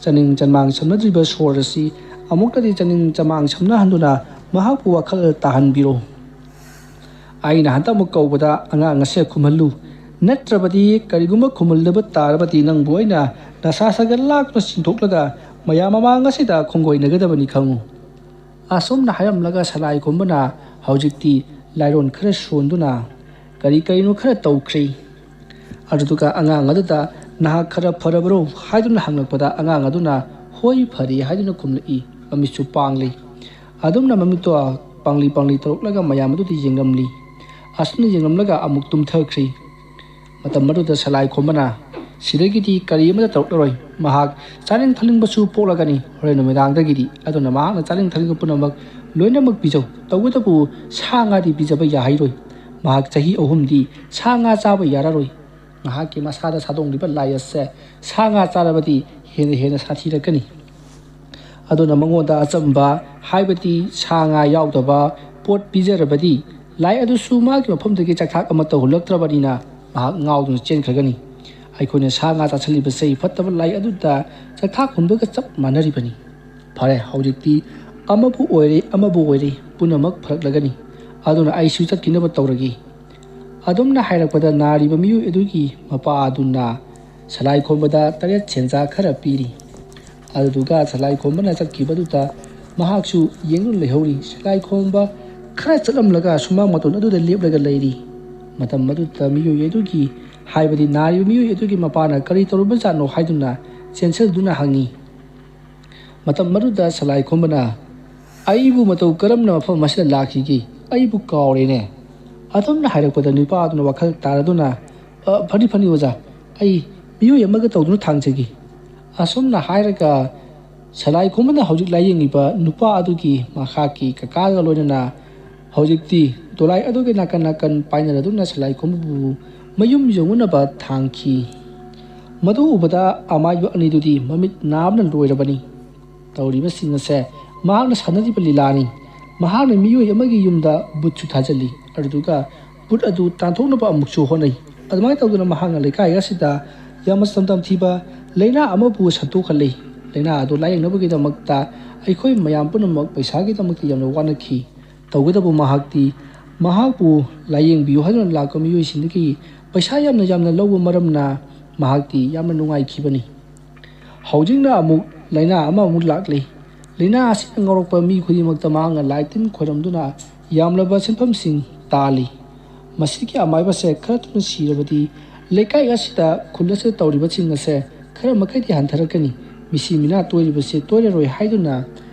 ꯆꯥꯅꯤꯡ ꯆꯟꯃꯥꯡ ꯁꯝꯅꯗ꯭ꯔꯤꯕ ꯁꯣꯔ ꯑꯁꯤ ꯑꯃꯨꯛꯇꯗꯤ ꯆꯥꯅꯤꯡ ꯆꯟꯃꯥꯡ ꯁꯝꯅꯍꯟꯗꯨꯅ ꯃꯍꯥꯛꯄꯨ ꯋꯥꯈꯜ ꯇꯥꯍꯟꯕꯤꯔꯣ꯫ ꯑꯩꯅ ꯍꯟꯗꯛꯃꯨꯛ ꯀꯧꯕꯗ ꯑꯉꯥꯡ ꯑꯁꯦ ꯈꯨꯝꯍꯜꯂꯨ꯫ ꯅꯠꯇ꯭ꯔꯕꯗꯤ ꯀꯔꯤꯒꯨꯝꯕ ꯈꯨꯝꯍꯜꯗꯕ ꯇꯥꯔꯕꯗꯤ ꯅꯪꯕꯨ ꯑꯩꯅ ꯅꯁꯥ ꯁꯥꯒꯠ ꯂꯥꯛꯇꯨꯅ ꯆꯤꯡꯊꯣꯛꯂꯒ ꯃꯌꯥꯝ ꯃꯃꯥꯡ ꯑꯁꯤꯗ ꯈꯣꯡꯒꯣꯏꯅꯒꯗꯕꯅꯤ ꯈꯪꯉꯨ꯫" ꯑꯁꯨꯝꯅ ꯍꯥꯏꯔꯝꯂꯒ ꯁꯂꯥꯏ ꯈꯣꯝꯕꯅ ꯍꯧꯖꯤꯛꯇꯤ ꯂꯥꯏꯔꯣꯟ ꯈꯔ ꯁꯣꯟꯗꯨꯅ ꯀꯔꯤ ꯀꯔꯤꯅꯣ ꯈꯔ ꯇꯧꯈ꯭ꯔꯦ꯫ ꯑꯗꯨꯗꯨꯒ ꯑꯉꯥꯡ ꯑꯗꯨꯗ, "ꯅꯍꯥꯛ ꯈꯔ ꯐꯔꯕ꯭ꯔꯣ?" ꯍꯥꯏꯗꯨꯅ ꯍꯪꯂꯛꯄꯗ ꯑꯉꯥꯡ ꯑꯗꯨꯅ, "ꯍꯣꯏ, ꯐꯔꯦ" ꯍꯥꯏꯗꯨꯅ ꯈꯨꯝꯂꯛꯏ꯫ ꯃꯃꯤꯠꯁꯨ ꯄꯥꯡꯂꯤ꯫ ꯑꯗꯨꯝꯅ ꯃꯃꯤꯠꯇꯣ ꯄꯥꯡꯂꯤ ꯄꯥꯡꯂꯤ ꯇꯧꯔꯛꯂꯒ ꯃꯌꯥꯝ ꯑꯗꯨꯗ ꯌꯦꯡꯂꯝꯂꯤ꯫ ꯑꯁꯨꯝꯅ ꯌꯦꯡꯂꯝꯂꯒ ꯑꯃꯨꯛ ꯇꯨꯝꯊꯈ꯭ꯔꯤ꯫ ꯃꯇꯝ ꯑꯗꯨꯗ ꯁꯂꯥꯏ ꯈꯣꯝꯕꯅ, "ꯁꯤꯗꯒꯤꯗꯤ ꯀꯔꯤ ꯑꯃꯠꯇ ꯇꯧꯔꯛꯂꯔꯣꯏ꯫ ꯃꯍꯥꯛ ꯆꯥꯅꯤꯡ ꯊꯛꯅꯤꯡꯕꯁꯨ ꯄꯣꯛꯂꯒꯅꯤ ꯍꯣꯔꯦꯟ ꯅꯨꯃꯤꯗꯥꯡꯗꯒꯤꯗꯤ꯫ ꯑꯗꯨꯅ ꯃꯍꯥꯛꯅ ꯆꯥꯅꯤꯡ ꯊꯛꯅꯤꯡꯕ ꯄꯨꯝꯅꯃꯛ ꯂꯣꯏꯅꯃꯛ ꯄꯤꯖꯧ꯫ ꯇꯧꯕꯇꯕꯨ ꯁꯥ ꯉꯥꯗꯤ ꯄꯤꯖꯕ ꯌꯥꯍꯩꯔꯣꯏ꯫ ꯃꯍꯥꯛ ꯆꯍꯤ ꯑꯍꯨꯝꯗꯤ ꯁꯥ ꯉꯥ ꯆꯥꯕ ꯌꯥꯔꯔꯣꯏ꯫ ꯃꯍꯥꯛꯀꯤ ꯃꯁꯥꯗ ꯁꯥꯗꯣꯡꯂꯤꯕ ꯂꯥꯏ ꯑꯁꯦ ꯁꯥ ꯉꯥ ꯆꯥꯔꯕꯗꯤ ꯍꯦꯟꯅ ꯍꯦꯟꯅ ꯁꯥꯊꯤꯔꯛꯀꯅꯤ꯫ ꯑꯗꯨꯅ ꯃꯉꯣꯟꯗ ꯑꯆꯝꯕ, ꯍꯥꯏꯕꯗꯤ ꯁꯥ ꯉꯥ ꯌꯥꯎꯗꯕ ꯄꯣꯠ ꯄꯤꯖꯔꯕꯗꯤ ꯂꯥꯏ ꯑꯗꯨꯁꯨ ꯃꯥꯒꯤ ꯃꯐꯝꯗꯒꯤ ꯆꯥꯛꯊꯥꯛ ꯑꯃꯠꯇ ꯍꯨꯜꯂꯛꯇ꯭ꯔꯕꯅꯤꯅ ꯃꯍꯥꯛ ꯉꯥꯎꯗꯨꯅ ꯆꯦꯟꯈ꯭ꯔꯒꯅꯤ꯫ ꯑꯩꯈꯣꯏꯅ ꯁꯥ ꯉꯥ ꯆꯥꯁꯤꯜꯂꯤꯕꯁꯦ ꯐꯠꯇꯕ ꯂꯥꯏ ꯑꯗꯨꯗ ꯆꯥꯛꯊꯥꯛ ꯍꯨꯟꯕꯒ ꯆꯞ ꯃꯥꯟꯅꯔꯤꯕꯅꯤ꯫ ꯐꯔꯦ, ꯍꯧꯖꯤꯛꯇꯤ ꯑꯃꯕꯨ ꯑꯣꯏꯔꯦ, ꯑꯃꯕꯨ ꯑꯣꯏꯔꯦ, ꯄꯨꯝꯅꯃꯛ ꯐꯔꯛꯂꯒꯅꯤ꯫ ꯑꯗꯨꯅ ꯑꯩꯁꯨ ꯆꯠꯈꯤꯅꯕ ꯇꯧꯔꯒꯦ꯫ ꯑꯗꯨꯝꯅ ꯍꯥꯏꯔꯛꯄꯗ ꯅꯥꯔꯤꯕ ꯃꯤꯑꯣꯏ ꯑꯗꯨꯒꯤ ꯃꯄꯥ ꯑꯗꯨꯅ ꯁꯂꯥꯏ ꯈꯣꯝꯕꯗ ꯇꯔꯦꯠ ꯁꯦꯟꯖꯥ ꯈꯔ ꯄꯤꯔꯤ꯫ ꯑꯗꯨꯗꯨꯒ ꯁꯂꯥꯏ ꯈꯣꯝꯕꯅ ꯆꯠꯈꯤꯕꯗꯨꯗ ꯃꯍꯥꯛꯁꯨ ꯌꯦꯡꯗꯨꯅ ꯂꯩꯍꯧꯔꯤ꯫ ꯁꯂꯥꯏ ꯈꯣꯝꯕ ꯈꯔ ꯆꯠꯂꯝꯂꯒ ꯁꯨꯃꯥꯡ ꯃꯇꯣꯟ ꯑꯗꯨꯗ ꯂꯦꯞꯂꯒ ꯂꯩꯔꯤ꯫ ꯃꯇꯝ ꯑꯗꯨꯗ ꯃꯤꯑꯣꯏ ꯑꯗꯨꯒꯤ, ꯍꯥꯏꯕꯗꯤ ꯅꯥꯔꯤꯕ ꯃꯤꯑꯣꯏ ꯑꯗꯨꯒꯤ ꯃꯄꯥꯅ ꯀꯔꯤ ꯇꯧꯔꯕꯖꯥꯠꯅꯣ ꯍꯥꯏꯗꯨꯅ ꯆꯦꯟꯁꯤꯜꯗꯨꯅ ꯍꯪꯉꯤ꯫ ꯃꯇꯝ ꯑꯗꯨꯗ ꯁꯂꯥꯏ ꯈꯣꯝꯕꯅ, "ꯑꯩꯕꯨ ꯃꯇꯧ ꯀꯔꯝꯅ ꯃꯐꯝ ꯑꯁꯤꯗ ꯂꯥꯛꯈꯤꯒꯦ? ꯑꯩꯕꯨ ꯀꯥꯎꯔꯦꯅꯦ?" ꯑꯗꯨꯝꯅ ꯍꯥꯏꯔꯛꯄꯗ ꯅꯨꯄꯥ ꯑꯗꯨꯅ ꯋꯥꯈꯜ ꯇꯥꯔꯗꯨꯅ, "ꯑ, ꯐꯅꯤ, ꯐꯅꯤ ꯑꯣꯖꯥ, ꯑꯩ ꯃꯤꯑꯣꯏ ꯑꯃꯒ ꯇꯧꯗꯨꯅ ꯊꯥꯡꯖꯒꯦ"꯫ ꯑꯁꯨꯝꯅ ꯍꯥꯏꯔꯒ ꯁꯂꯥꯏ ꯈꯣꯝꯕꯅ ꯍꯧꯖꯤꯛ ꯂꯥꯏꯌꯦꯡꯉꯤꯕ ꯅꯨꯄꯥ ꯑꯗꯨꯒꯤ ꯃꯍꯥꯛꯀꯤ ꯀꯀꯥꯒ ꯂꯣꯏꯅꯅ ꯍꯧꯖꯤꯛꯇꯤ ꯗꯣꯂꯥꯏ ꯑꯗꯨꯒꯤ ꯅꯥꯀꯟ ꯅꯥꯀꯟ ꯄꯥꯏꯅꯔꯗꯨꯅ ꯁꯂꯥꯏ ꯈꯣꯝꯕꯕꯨ ꯃꯌꯨꯝ ꯌꯧꯅꯅꯕ ꯊꯥꯡꯈꯤ꯫ ꯃꯗꯨ ꯎꯕꯗ ꯑꯃꯥꯏꯕ ꯑꯅꯤꯗꯨꯗꯤ ꯃꯃꯤꯠ ꯅꯥꯕꯅ ꯂꯣꯏꯔꯕꯅꯤ꯫ ꯇꯧꯔꯤꯕꯁꯤꯡ ꯑꯁꯦ ꯃꯍꯥꯛꯅ ꯁꯥꯟꯅꯔꯤꯕ ꯂꯤꯂꯥꯅꯤ꯫ ꯃꯍꯥꯛꯅ ꯃꯤꯑꯣꯏ ꯑꯃꯒꯤ ꯌꯨꯝꯗ ꯕꯨꯠꯁꯨ ꯊꯥꯖꯤꯜꯂꯤ, ꯑꯗꯨꯗꯨꯒ ꯕꯨꯠ ꯑꯗꯨ ꯇꯥꯟꯊꯣꯛꯅꯕ ꯑꯃꯨꯛꯁꯨ ꯍꯣꯠꯅꯩ꯫ ꯑꯗꯨꯃꯥꯏꯅ ꯇꯧꯗꯨꯅ ꯃꯍꯥꯛꯅ ꯂꯩꯀꯥꯏ ꯑꯁꯤꯗ ꯌꯥꯝꯅ ꯇꯝ ꯇꯝꯊꯤꯕ ꯂꯥꯏꯅꯥ ꯑꯃꯕꯨ ꯁꯟꯗꯣꯛꯍꯜꯂꯤ꯫ ꯂꯥꯏꯅꯥ ꯑꯗꯨ ꯂꯥꯏꯌꯦꯡꯅꯕꯒꯤꯗꯃꯛꯇ ꯑꯩꯈꯣꯏ ꯃꯌꯥꯝ ꯄꯨꯝꯅꯃꯛ ꯄꯩꯁꯥꯒꯤꯗꯃꯛꯇ ꯌꯥꯝꯅ ꯋꯥꯅꯈꯤ꯫ ꯇꯧꯒꯗꯕ ꯃꯍꯥꯛꯇꯤ ꯃꯍꯥꯛꯄꯨ ꯂꯥꯏꯌꯦꯡꯕꯤꯌꯨ ꯍꯥꯏꯗꯨꯅ ꯂꯥꯛꯄ ꯃꯤꯑꯣꯏꯁꯤꯡꯗꯒꯤ ꯄꯩꯁꯥ ꯌꯥꯝꯅ ꯌꯥꯝꯅ ꯂꯧꯕ ꯃꯔꯝꯅ ꯃꯍꯥꯛꯇꯤ ꯌꯥꯝꯅ ꯅꯨꯡꯉꯥꯏꯈꯤꯕꯅꯤ꯫ ꯍꯧꯖꯤꯛꯅ ꯑꯃꯨꯛ ꯂꯥꯏꯅꯥ ꯑꯃꯃꯨꯛ ꯂꯥꯛꯂꯤ꯫ ꯂꯥꯏꯅꯥ ꯑꯁꯤꯅ ꯉꯥꯎꯔꯛꯄ ꯃꯤ ꯈꯨꯗꯤꯡꯃꯛꯇ ꯃꯍꯥꯛꯅ ꯂꯥꯏ ꯇꯤꯟ ꯈꯣꯏꯔꯝꯗꯨꯅ ꯌꯥꯝꯂꯕ ꯁꯦꯟꯐꯝꯁꯤꯡ ꯇꯥꯜꯂꯤ꯫ ꯃꯁꯤꯒꯤ ꯑꯃꯥꯏꯕꯁꯦ ꯈꯔ ꯊꯨꯅ ꯁꯤꯔꯕꯗꯤ ꯂꯩꯀꯥꯏ ꯑꯁꯤꯗ, ꯈꯨꯜ ꯑꯁꯤꯗ ꯇꯧꯔꯤꯕꯁꯤꯡ ꯑꯁꯦ ꯈꯔ ꯃꯈꯩꯗꯤ ꯍꯟꯊꯔꯛꯀꯅꯤ꯫ ꯃꯤꯁꯤ ꯃꯤꯅꯥ ꯇꯣꯏꯔꯤꯕꯁꯦ ꯇꯣꯏꯔꯔꯣꯏ ꯍꯥꯏꯗꯨꯅ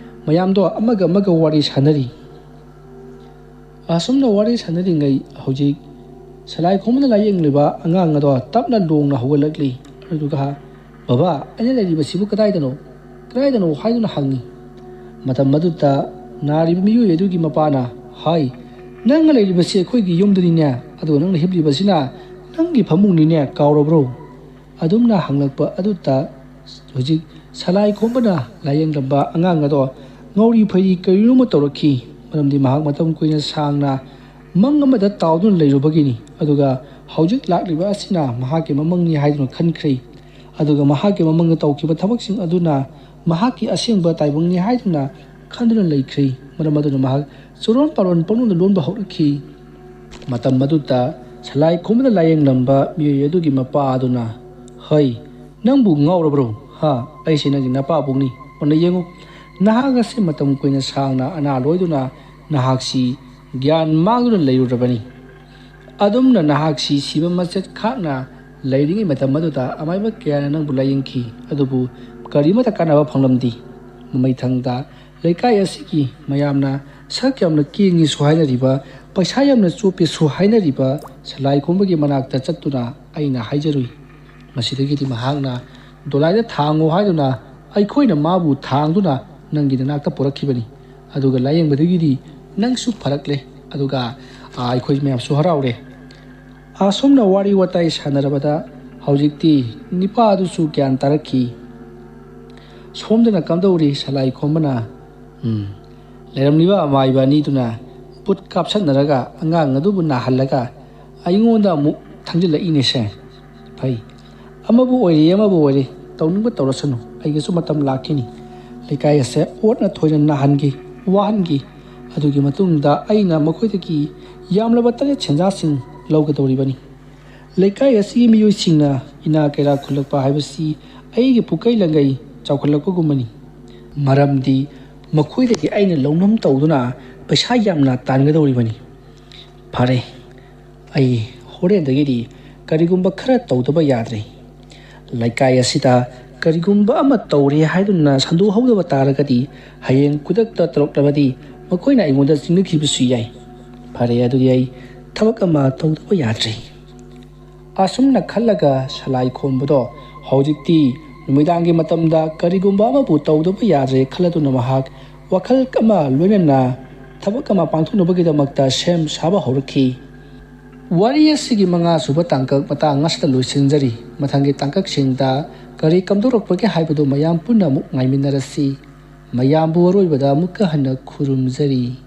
ꯃꯌꯥꯝꯗꯣ ꯑꯃꯒ ꯑꯃꯒ ꯋꯥꯔꯤ ꯁꯥꯟꯅꯔꯤ꯫ ꯑꯁꯨꯝꯅ ꯋꯥꯔꯤ ꯁꯥꯟꯅꯔꯤꯉꯩ ꯍꯧꯖꯤꯛ ꯁꯂꯥꯏ ꯈꯣꯝꯕꯅ ꯂꯥꯏꯌꯦꯡꯂꯤꯕ ꯑꯉꯥꯡ ꯑꯗꯣ ꯇꯞꯅ ꯂꯣꯡꯅ ꯍꯧꯒꯠꯂꯛꯂꯤ꯫ ꯑꯗꯨꯒ, "ꯕꯕꯥ, ꯑꯩꯅ ꯂꯩꯔꯤꯕꯁꯤꯕꯨ ꯀꯗꯥꯏꯗꯅꯣ? ꯀꯗꯥꯏꯗꯅꯣ?" ꯍꯥꯏꯗꯨꯅ ꯍꯪꯉꯤ꯫ ꯃꯇꯝ ꯑꯗꯨꯗ ꯅꯥꯔꯤꯕ ꯃꯤꯑꯣꯏ ꯑꯗꯨꯒꯤ ꯃꯄꯥꯅ ꯍꯥꯏ, "ꯅꯪꯅ ꯂꯩꯔꯤꯕꯁꯤ ꯑꯩꯈꯣꯏꯒꯤ ꯌꯨꯝꯗꯅꯤꯅꯦ, ꯑꯗꯨꯒ ꯅꯪꯅ ꯍꯤꯞꯂꯤꯕꯁꯤꯅ ꯅꯪꯒꯤ ꯐꯃꯨꯡꯅꯤꯅꯦ, ꯀꯥꯎꯔꯕ꯭ꯔꯣ?" ꯑꯗꯨꯝꯅ ꯍꯪꯂꯛꯄ ꯑꯗꯨꯗ ꯍꯧꯖꯤꯛ ꯁꯂꯥꯏ ꯈꯣꯝꯕꯅ ꯂꯥꯏꯌꯦꯡꯂꯝꯕ ꯑꯉꯥꯡ ꯑꯗꯣ ꯉꯧꯔꯤ ꯐꯩꯔꯤ ꯀꯔꯤꯅꯣꯃ ꯇꯧꯔꯛꯈꯤ, ꯃꯔꯝꯗꯤ ꯃꯍꯥꯛ ꯃꯇꯝ ꯀꯨꯏꯅ ꯁꯥꯡꯅ ꯃꯪ ꯑꯃꯗ ꯇꯥꯎꯗꯨꯅ ꯂꯩꯔꯨꯕꯒꯤꯅꯤ꯫ ꯑꯗꯨꯒ ꯍꯧꯖꯤꯛ ꯂꯥꯛꯂꯤꯕ ꯑꯁꯤꯅ ꯃꯍꯥꯛꯀꯤ ꯃꯃꯪꯅꯤ ꯍꯥꯏꯗꯨꯅ ꯈꯟꯈ꯭ꯔꯦ꯫ ꯑꯗꯨꯒ ꯃꯍꯥꯛꯀꯤ ꯃꯃꯪꯗ ꯇꯧꯈꯤꯕ ꯊꯕꯛꯁꯤꯡ ꯑꯗꯨꯅ ꯃꯍꯥꯛꯀꯤ ꯑꯁꯦꯡꯕ ꯇꯥꯏꯕꯪꯅꯤ ꯍꯥꯏꯗꯨꯅ ꯈꯟꯗꯨꯅ ꯂꯩꯈ꯭ꯔꯦ꯫ ꯃꯔꯝ ꯑꯗꯨꯅ ꯃꯍꯥꯛ ꯆꯨꯔꯣꯟ ꯄꯥꯔꯣꯟ ꯄꯪꯂꯣꯟꯗ ꯂꯣꯟꯕ ꯍꯧꯔꯛꯈꯤ꯫ ꯃꯇꯝ ꯑꯗꯨꯗ ꯁꯂꯥꯏ ꯈꯣꯝꯕꯗ ꯂꯥꯏꯌꯦꯡꯂꯝꯕ ꯃꯤꯑꯣꯏ ꯑꯗꯨꯒꯤ ꯃꯄꯥ ꯑꯗꯨꯅ, "ꯍꯩ, ꯅꯪꯕꯨ ꯉꯥꯎꯔꯕ꯭ꯔꯣ? ꯍꯥ, ꯑꯩꯁꯦ ꯅꯪꯒꯤ ꯅꯄꯥꯕꯨꯡꯅꯤ꯫ ꯃꯨꯟꯅ ꯌꯦꯡꯉꯨ, ꯅꯍꯥꯛ ꯑꯁꯤ ꯃꯇꯝ ꯀꯨꯏꯅ ꯁꯥꯡꯅ ꯑꯅꯥ ꯂꯣꯏꯗꯨꯅ ꯅꯍꯥꯛꯁꯤ ꯒ꯭ꯌꯥꯟ ꯃꯥꯡꯗꯨꯅ ꯂꯩꯔꯨꯔꯕꯅꯤ꯫ ꯑꯗꯨꯝꯅ ꯅꯍꯥꯛꯁꯤ ꯁꯤꯕ ꯃꯆꯦꯠ ꯈꯥꯛꯅ ꯂꯩꯔꯤꯉꯩ ꯃꯇꯝ ꯑꯗꯨꯗ ꯑꯃꯥꯏꯕ ꯀꯌꯥꯅ ꯅꯪꯕꯨ ꯂꯥꯏꯌꯦꯡꯈꯤ, ꯑꯗꯨꯕꯨ ꯀꯔꯤꯃꯠꯇ ꯀꯥꯟꯅꯕ ꯐꯪꯂꯝꯗꯦ꯫ ꯃꯃꯩꯊꯪꯗ ꯂꯩꯀꯥꯏ ꯑꯁꯤꯒꯤ ꯃꯌꯥꯝꯅ ꯁꯛ ꯌꯥꯝꯅ ꯀꯦꯡꯉꯤꯁꯨ ꯍꯥꯏꯅꯔꯤꯕ, ꯄꯩꯁꯥ ꯌꯥꯝꯅ ꯆꯣꯞꯄꯤꯁꯨ ꯍꯥꯏꯅꯔꯤꯕ ꯁꯂꯥꯏ ꯈꯣꯝꯕꯒꯤ ꯃꯅꯥꯛꯇ ꯆꯠꯇꯨꯅ ꯑꯩꯅ ꯍꯥꯏꯖꯔꯨꯏ꯫ ꯃꯁꯤꯗꯒꯤꯗꯤ ꯃꯍꯥꯛꯅ ꯗꯣꯂꯥꯏꯗ ꯊꯥꯡꯉꯨ ꯍꯥꯏꯗꯨꯅ ꯑꯩꯈꯣꯏꯅ ꯃꯥꯕꯨ ꯊꯥꯡꯗꯨꯅ ꯅꯪꯒꯤ ꯅꯅꯥꯛꯇ ꯄꯨꯔꯛꯈꯤꯕꯅꯤ꯫ ꯑꯗꯨꯒ ꯂꯥꯏꯌꯦꯡꯕꯗꯒꯤꯗꯤ ꯅꯪꯁꯨ ꯐꯔꯛꯂꯦ, ꯑꯗꯨꯒ, ꯑ, ꯑꯩꯈꯣꯏ ꯃꯌꯥꯝꯁꯨ ꯍꯔꯥꯎꯔꯦ꯫" ꯑꯁꯨꯝꯅ ꯋꯥꯔꯤ ꯋꯥꯇꯥꯏ ꯁꯥꯟꯅꯔꯕꯗ ꯍꯧꯖꯤꯛꯇꯤ ꯅꯤꯄꯥ ꯑꯗꯨꯁꯨ ꯒ꯭ꯌꯥꯟ ꯇꯥꯔꯛꯈꯤ꯫ ꯁꯣꯝꯗꯅ ꯀꯝꯗꯧꯔꯤ? ꯁꯂꯥꯏ ꯈꯣꯝꯕꯅ, "ꯎꯝ, ꯂꯩꯔꯝꯂꯤꯕ ꯑꯃꯥꯏꯕ ꯑꯅꯤꯗꯨꯅ ꯕꯨꯠ ꯀꯥꯞꯁꯟꯅꯔꯒ ꯑꯉꯥꯡ ꯑꯗꯨꯕꯨ ꯅꯥꯍꯜꯂꯒ ꯑꯩꯉꯣꯟꯗ ꯑꯃꯨꯛ ꯊꯪꯖꯤꯜꯂꯛꯏꯅꯦꯁꯦ꯫ ꯐꯩ, ꯑꯃꯕꯨ ꯑꯣꯏꯔꯦ, ꯑꯃꯕꯨ ꯑꯣꯏꯔꯦ, ꯇꯧꯅꯤꯡꯕ ꯇꯧꯔꯁꯅꯨ, ꯑꯩꯒꯤꯁꯨ ꯃꯇꯝ ꯂꯥꯛꯈꯤꯅꯤ꯫ ꯂꯩꯀꯥꯏ ꯑꯁꯦ ꯑꯣꯠꯅ ꯊꯣꯏꯅ ꯅꯥꯍꯟꯒꯦ, ꯋꯥꯍꯟꯒꯦ꯫ ꯑꯗꯨꯒꯤ ꯃꯇꯨꯡꯗ ꯑꯩꯅ ꯃꯈꯣꯏꯗꯒꯤ ꯌꯥꯝꯂꯕ ꯇꯔꯦꯠ ꯁꯦꯟꯖꯥꯁꯤꯡ ꯂꯧꯒꯗꯧꯔꯤꯕꯅꯤ꯫ ꯂꯩꯀꯥꯏ ꯑꯁꯤꯒꯤ ꯃꯤꯑꯣꯏꯁꯤꯡꯅ ꯏꯅꯥ ꯀꯩꯔꯥ ꯈꯨꯜꯂꯛꯄ ꯍꯥꯏꯕꯁꯤ ꯑꯩꯒꯤ ꯄꯨꯀꯩ ꯂꯪꯒꯩ ꯆꯥꯎꯈꯠꯂꯛꯄꯒꯨꯝꯕꯅꯤ, ꯃꯔꯝꯗꯤ ꯃꯈꯣꯏꯗꯒꯤ ꯑꯩꯅ ꯂꯧꯅꯝ ꯇꯧꯗꯨꯅ ꯄꯩꯁꯥ ꯌꯥꯝꯅ ꯇꯥꯟꯒꯗꯧꯔꯤꯕꯅꯤ꯫ ꯐꯔꯦ, ꯑꯩ ꯍꯣꯔꯦꯟꯗꯒꯤꯗꯤ ꯀꯔꯤꯒꯨꯝꯕ ꯈꯔ ꯇꯧꯗꯕ ꯌꯥꯗ꯭ꯔꯦ꯫ ꯂꯩꯀꯥꯏ ꯑꯁꯤꯗ ꯀꯔꯤꯒꯨꯝꯕ ꯑꯃ ꯇꯧꯔꯦ ꯍꯥꯏꯗꯨꯅ ꯁꯟꯗꯣꯛꯍꯧꯗꯕ ꯇꯥꯔꯒꯗꯤ ꯍꯌꯦꯡ ꯈꯨꯗꯛꯇ ꯇꯧꯔꯛꯂꯕꯗꯤ ꯃꯈꯣꯏꯅ ꯑꯩꯉꯣꯟꯗ ꯆꯤꯡꯅꯈꯤꯕꯁꯨ ꯌꯥꯏ꯫ ꯐꯔꯦ, ꯑꯗꯨꯗꯤ ꯑꯩ ꯊꯕꯛ ꯑꯃ ꯇꯧꯗꯕ ꯌꯥꯗ꯭ꯔꯦ꯫" ꯑꯁꯨꯝꯅ ꯈꯜꯂꯒ ꯁꯂꯥꯏ ꯈꯣꯝꯕꯗꯣ ꯍꯧꯖꯤꯛꯇꯤ ꯅꯨꯃꯤꯗꯥꯡꯒꯤ ꯃꯇꯝꯗ ꯀꯔꯤꯒꯨꯝꯕ ꯑꯃꯕꯨ ꯇꯧꯗꯕ ꯌꯥꯗ꯭ꯔꯦ ꯈꯜꯂꯗꯨꯅ ꯃꯍꯥꯛ ꯋꯥꯈꯜ ꯑꯃ ꯂꯣꯏꯅꯅ ꯊꯕꯛ ꯑꯃ ꯄꯥꯡꯊꯣꯛꯅꯕꯒꯤꯗꯃꯛꯇ ꯁꯦꯝ ꯁꯥꯕ ꯍꯧꯔꯛꯈꯤ꯫ ꯋꯥꯔꯤ ꯑꯁꯤꯒꯤ ꯃꯉꯥ ꯁꯨꯕ ꯇꯥꯡꯀꯛ ꯃꯇꯥꯡ ꯑꯁꯤꯗ ꯂꯣꯏꯁꯤꯟꯖꯔꯤ꯫ ꯃꯊꯪꯒꯤ ꯇꯥꯡꯀꯛꯁꯤꯡꯗ ꯀꯔꯤ ꯀꯝꯗꯧꯔꯛꯄꯒꯦ ꯍꯥꯏꯕꯗꯨ ꯃꯌꯥꯝ ꯄꯨꯟꯅ ꯑꯃꯨꯛ ꯉꯥꯏꯃꯤꯟꯅꯔꯁꯤ꯫ ꯃꯌꯥꯝꯕꯨ ꯑꯔꯣꯏꯕꯗ ꯑꯃꯨꯛꯀ ꯍꯟꯅ ꯈꯨꯔꯨꯝꯖꯔꯤ꯫